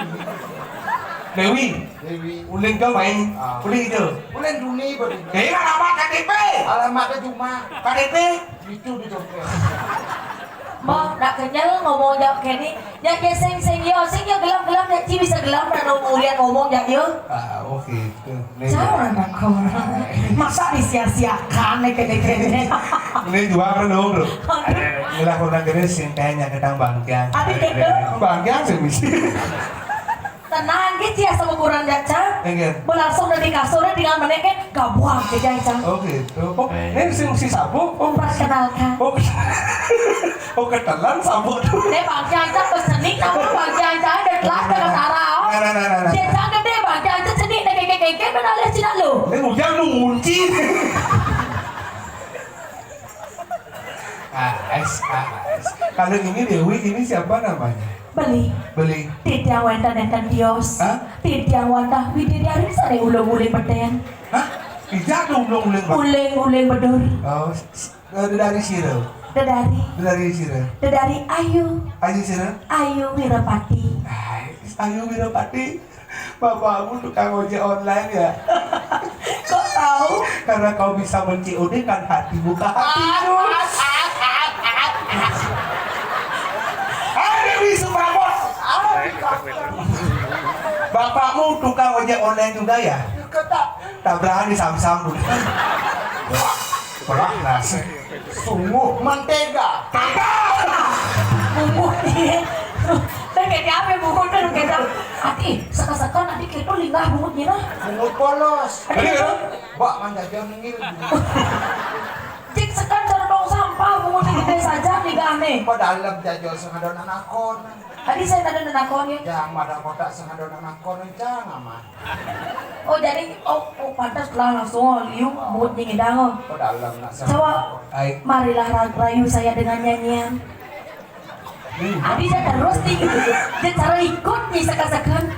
Dewi. Dewi. Uling ke main. Ah. Uling ija. Uling duni beri. Eh alamat K T P. Alamatnya cuma. K T P. Itu di dompet. Mbok nak kenyal ngomong jawab kene. Ya ke sing sing yo sing yo gelam gelam ya ci bisa gelam dan ulian ngomong ya yo. Ah oke. Jangan aku. Masa disia-siakan nih kene kene. Ini dua kan dong bro. Aduh. Inilah kurang gede sing kayaknya ketang bangkian. Adik itu. Bangkian sih misi. Tenang gitu ya sama kurang jaca. Iya. Berlangsung dari kasurnya dengan menek kan gabuang gitu ya cang. Oh gitu. Oh, ini si si sabu. Oh, perkenalkan. Oh, oh ketelan sabu tuh. Ini bangkian cang pesenik namun bangkian cang ada telah dengan arah. Nah, nah, nah, nah, nah. Dia cang gede bangkian cang senik deh keke keke menalih cina lo. Ini hujan lu ngunci. Ah, es, ah, es. Kalau ini Dewi, ini siapa namanya? Beli. Beli. Titiang wénten-wénten tios. Hah? Titiang wantah wididari sané ulung-uling bedén. Hah? Ija tuh ulung-uling bedén. Uling-uling bedur. Oh, s- s- eh, dari sira. Dedari. Dari sira. Dedari Ayu. Ayu sira. Ayu Wirapati. Ah, Ayu Wirapati. Bapakmu tukang ojek online ya? Kok tahu? Karena kau bisa men-C O D kan hati buka hatiku. Ada di Suprabot. Bapakmu tukang ojek online juga ya? Kok tak? Tabrakan di Samsam. Perak nasi. Sungguh mentega. Tega. Bumbu iya. Kan kayak apa bumbu kan kayak ati seka-seka nanti kita linggah bumbu gini. Bungut polos. Aduh. Bak manjaja nengil. Cik sekan cara dong sam Apa bungut gedé saja nih, Kak, ané? Padalem jajo sing ada nanakon. Tadi saya tadi nanakon ya. Jang mata kotak sing ada nanakon, jang aman. Oh, jadi, oh, oh, pantas lah langsung, oh, liu, bungut nyingidang, oh. Padalem nak sing. Coba, ai, marilah ra-, rayu saya dengan nyanyian. Hmm. Adi saya terus nih. Dia cara ikut nih seka-sekan.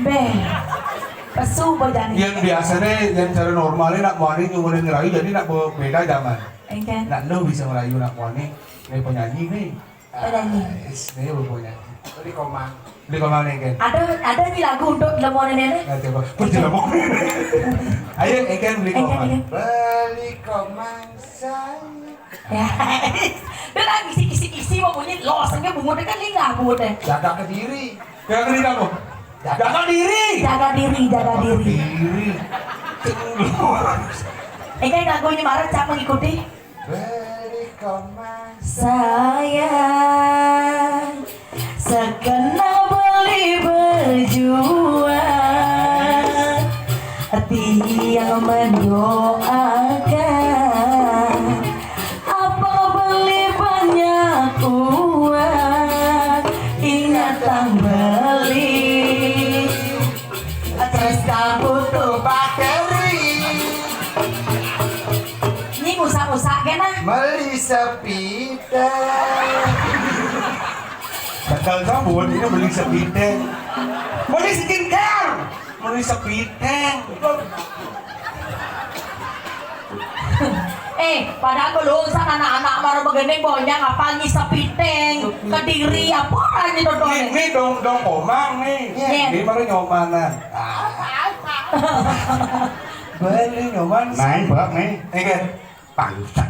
Béh. Pesu bojani. Yang biasanya, yang cara normalnya nak muani nyumunin ngerayu, jadi nak be-, beda zaman. Engken. Nak lu bisa ngerayu nak muani, ini penyanyi nih. Penyanyi. Ah, is, ini penyanyi. Beli komang. Beli komang nih, kan? Ada, ada nih lagu untuk lemonan ini? Nah, coba. Kunci lemon. Ayo, engken beli komang. Engken, engken. Beli komang saya. Ya. Dia lagi kisi-kisi mau bunyi, lo sengke bungut kan lingah bungut deh. Jaga kediri. Jaga kediri apa? Jaga diri. Jaga diri, jaga diri. Diri. Engken lagunya marah, siapa ngikuti? Beri komang. Sayang, sekenal beli berjuang, tiang mendoakan. Apa beli banyak uang, ingat tang beli. Terus kamu tuh bakteri. Ini usah-usah kan, ah? Beli sepiteng. Tegal sambut ini beli sepiteng. Beli skincare. Beli sepiteng. Eh, padahal belum sana anak-anak baru begini banyak apa ngisep piteng, kediri apa aja tuh. Ini, ini dong, dong komang nih. Iya. Ini baru nyomanan. Ah. Beli nyoman. Main bak nih. Iya. Pangkat.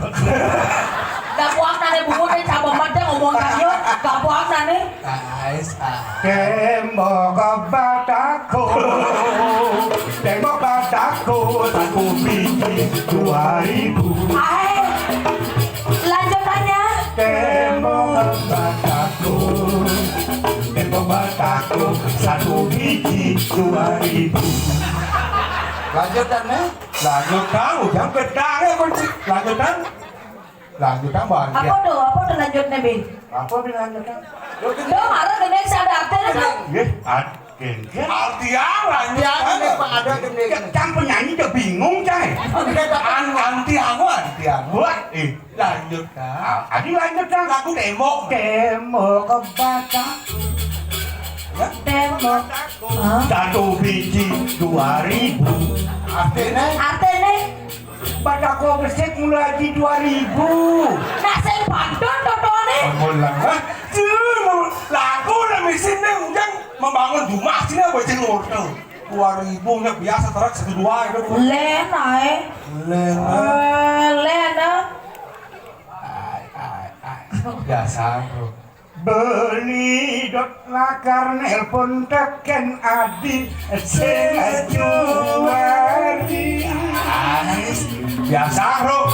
Gak puas nane bungut deh, cabang mata ngomong kayu. Gak puas nane. Ais, ah. Tembok batako, tembok batako, satu biji dua ribu. Ae, lanjutannya. Tembok batako, tembok batako, satu biji dua ribu. Lanjutannya? Lanjutan, ujang gedang ya kunci. Lanjutan. Lanjutan, Bang. Apa tuh? Apa tuh lanjutnya, Bin? Apa Bin lanjutan? Lo marah gedé sadar téh, kan? Nggih, ad-, nggih. Artian lanjutan. Artian ini, Pak, ada gedé. Cang penyanyi udah bingung, cai. An-, anti aku, anti aku. Wah, eh, lanjutan. Ah, adi lanjutan. Lagu tembok. Tembok kebaca. Ya? Tembok. Hah? Satu biji dua ribu. Artinya? Artinya? Batako besik mulai di dua ribu. Nah, sing pantun totone. Ampun lah, hah? Jul, laku lah mesin nih, ujang membangun rumah sini apa jeng wortel. Dua ribu nya biasa terak satu dua itu. Lén ae. Lén, ah. Eh, lén, ah. Ai, ai, ai. Biasa, bro. Beli dot lakar nelpon teken adi sing juari. Ais, biasa, bro.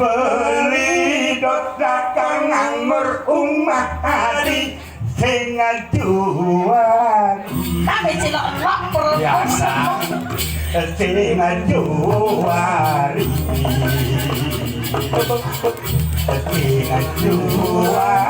Beli dot lakar nganggur umah adi sing juari. Tapi cilok lapar. Biasa. Sing juari. Sing juari.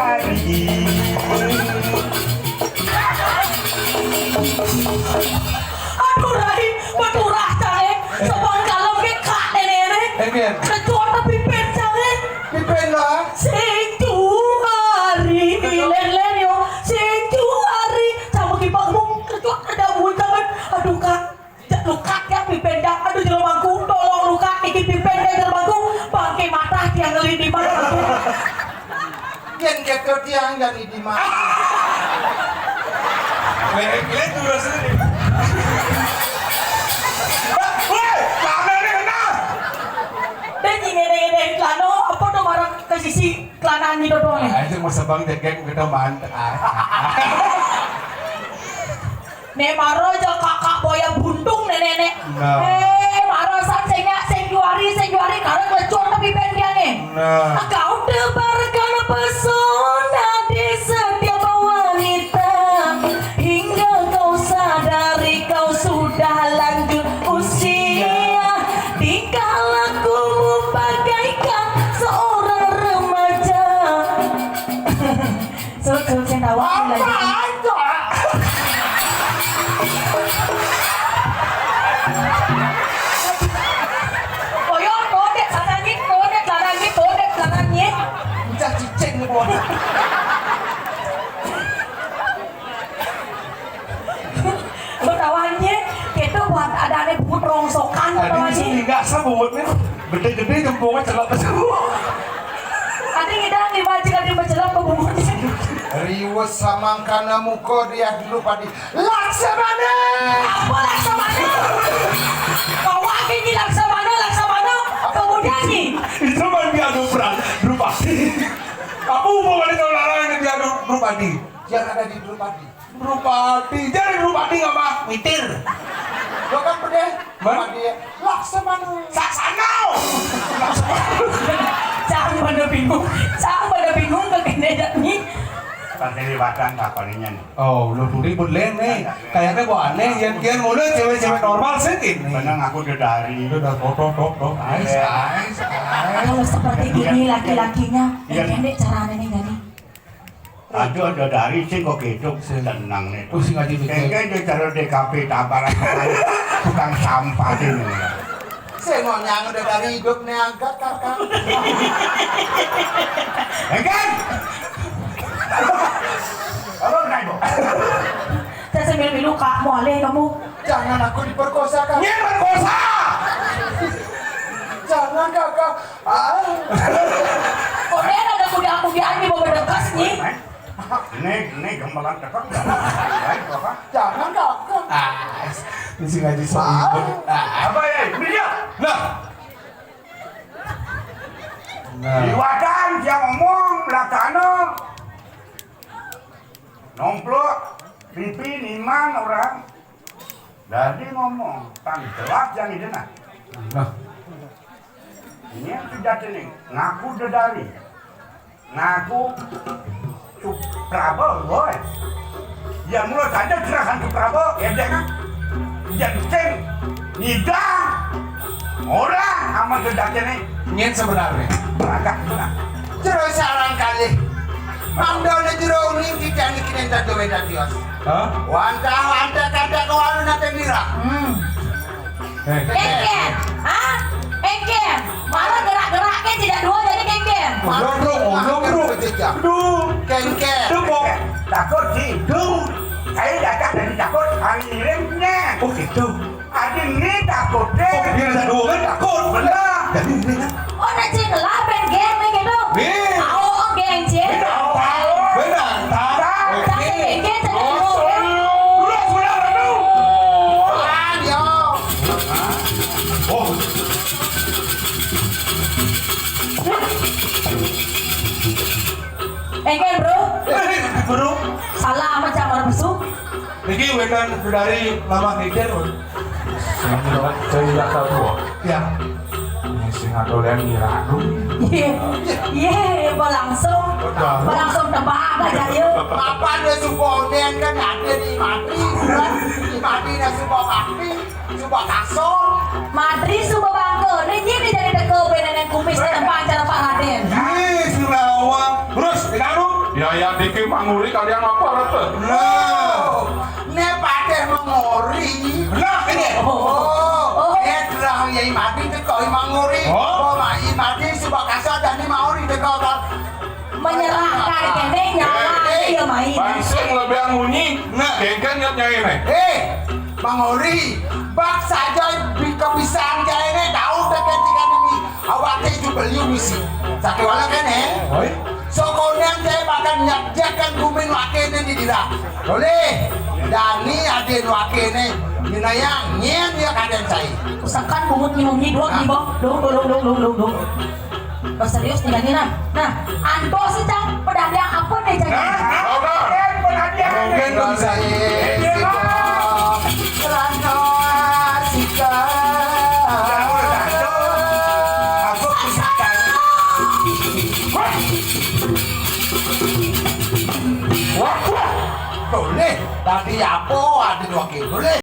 Aduh, Rai, beturah, Cale. Sopan kalau ke kak nenek. Eh, Bian. Kecuali tapi pen, Cale. Pipen lah. Sing juari. Lén-lén yo. Sing juari. Sama kipakmu. Kecuali ada buat, Cale. Aduh, Kak. Cak lukak ya pipen dah. Aduh, jero mangku, tolong lukak iki pipen ya jero mangku. Bangke mata tiang ngeli di mana aku. Yen keto tiang dan di mana. Lek-lek terus ini. Woi, lama nih, nah. Dan ini, ini, ini, lano, apa tuh marah ke sisi kelanaan gitu doang nih? Ah, itu masa bang jegek kita mantep. Ah. Né mara aja kakak boya buntung né nenek. Nah. Eh, mara san sing nyak, sing juari, sing juari, karep nglecut tapi pendiane. Nah. Kau tebarkan pesona di setiap wanita, hingga kau sadari kau sudah lanjut usia. Tingkah lakumu bagaikan Bungut nih, gedé-gedé jempungnya celok. Adi ngidang di baju adi becelok ke bungut. Riwes samangkana muka dia dulu padi. Laksamana! Apa Laksamana? Bawa gini Laksamana, Laksamana. Kemudian nih. Itu mah dia Drupadi. Apa hubungannya kalau larang ini dia Drupadi? Yang ada di Drupadi. Drupadi, jadi Drupadi ngapa? Mitir. Lo kan pedeh. Mana? Drupadi ya. Laksamana. Saksana. Cang pada bingung. Cang pada bingung ke kene dak nih. Pantai Liwatan apa nih? Oh, lu ribut lén nih. Kayaknya gua aneh, yang kian mulu cewek-cewek normal sih gini. Bener aku udah dari. Udah tok tok tok tok. Ais, ais, ais. Kalau seperti ini laki-lakinya, ya pendek caranya nih, Gani. Aduh, ada dari sing kok gitu, sing tenang nih. Pusing aja mikir. Kayaknya dia taruh D K P tabaran tukang sampah ini. Saya mau nyang udah dari hidup nih angkat kakak. Engkan. Apa enggak, Bu? Saya sambil milu kak, mau alih kamu. Jangan aku diperkosa, Kak. Dia perkosa. Jangan, Kakak. Ah. Kok dia ada kuda-kudaan di bawah dekas nih? Ini, ini gamelan cakep. Baik, Bapak. Jangan, Kakak. Ah, ini sih ngaji sok ribet. Ah. Apa ya? Ini dia. Nah. Nah. Di wadah dia ngomong, laksana. Nomplok, pipi, niman, orang. Dadi ngomong, tang jelas yang ini nah. Nah. Ini yang sejati nih, ngaku dedari. Ngaku Suprabo, boy. Ya mula saja gerakan Suprabo, ya dia kan. Ya ceng, ngidang. Orang amat sejati nih. Nyen sebenarnya. Agak benar. Terus sarang kali. Mandone jero uning titeni kinenta dowe dadios. Hah? Wantah, wantah, kata kawalu nate nira. Hmm. Eh. Kengken, hah? Kengken. Malah gerak-geraknya tidak dua jadi kengken. Goblok, bro, goblok, bro. Aduh. Kengken. Aduh, kok. Takut sih. Aduh. Saya datang dari takut, hari ini. Oh, gitu. Adi ini takut deh. Oh, dia ada dua kan takut. Bener. Jadi ini kan. Oh, na cing lah, pen geng nih gitu. Nih. Tahu, oh, geng, cing. Bener. Bener. Tahu. Tahu. Oke. Cing, cing, cing, cing. Dulu, sudah, dulu. Ah, dia. Oh. Engken, bro. Eh, bro. Salah amat, Cak Marbesu. Niki wetan dari Mama Ngeken, bro. Sing, sing tidak tahu. Ya. Ini sing atau yang ngira, aduh. Iya. Iya, balangsung. Balangsung tebak aja, yuk. Apa dia suka oden kan ada di mati, kan? Di mati dia suka bakti. Suba kasor. Madri suba bangke. Nih, nih, nih, jadi teka benen yang kumis di tempat acara Pak Raden. Ih, si Nawang. Terus, di kanu? Ya, ya, dikit manguri kalian apa, rete? Nah. Nih, pateh manguri. Nah, ini. Oh. Oh. Eh, terang ya, Madri teko manguri. Oh. Oh, ma, Madri suba kasor dan ini manguri teko, kan? Menyerahkan kene nyawa, eh, iya, main. Bangsa lebih munyi, nah, kengken nyat nyai ne. Eh, Bang Ori, bak saja bi-, kebisan jai ne, tahu tak ketika demi awak teh juga liu misi. Sakit wala kene. Oi. Sokonen jai bahkan nyat jakan gumin wakene di dira. Boleh. Dani adin wakene, minayang, nyen dia kaden saya. Usakan bungut nyinum nyi dua, nah, nyi, Bang. Dong, dong, dong, dong, dong, dong. Oh, serius nih, Dani, nah. Nah, antos sih, Cang. Pedadiang apa nih, Cang? Nah, nah, oke. Mungkin bisa. Celana sika. Aku Wah, wah. Boleh. Tadi apa? Ada dua kilo. Boleh.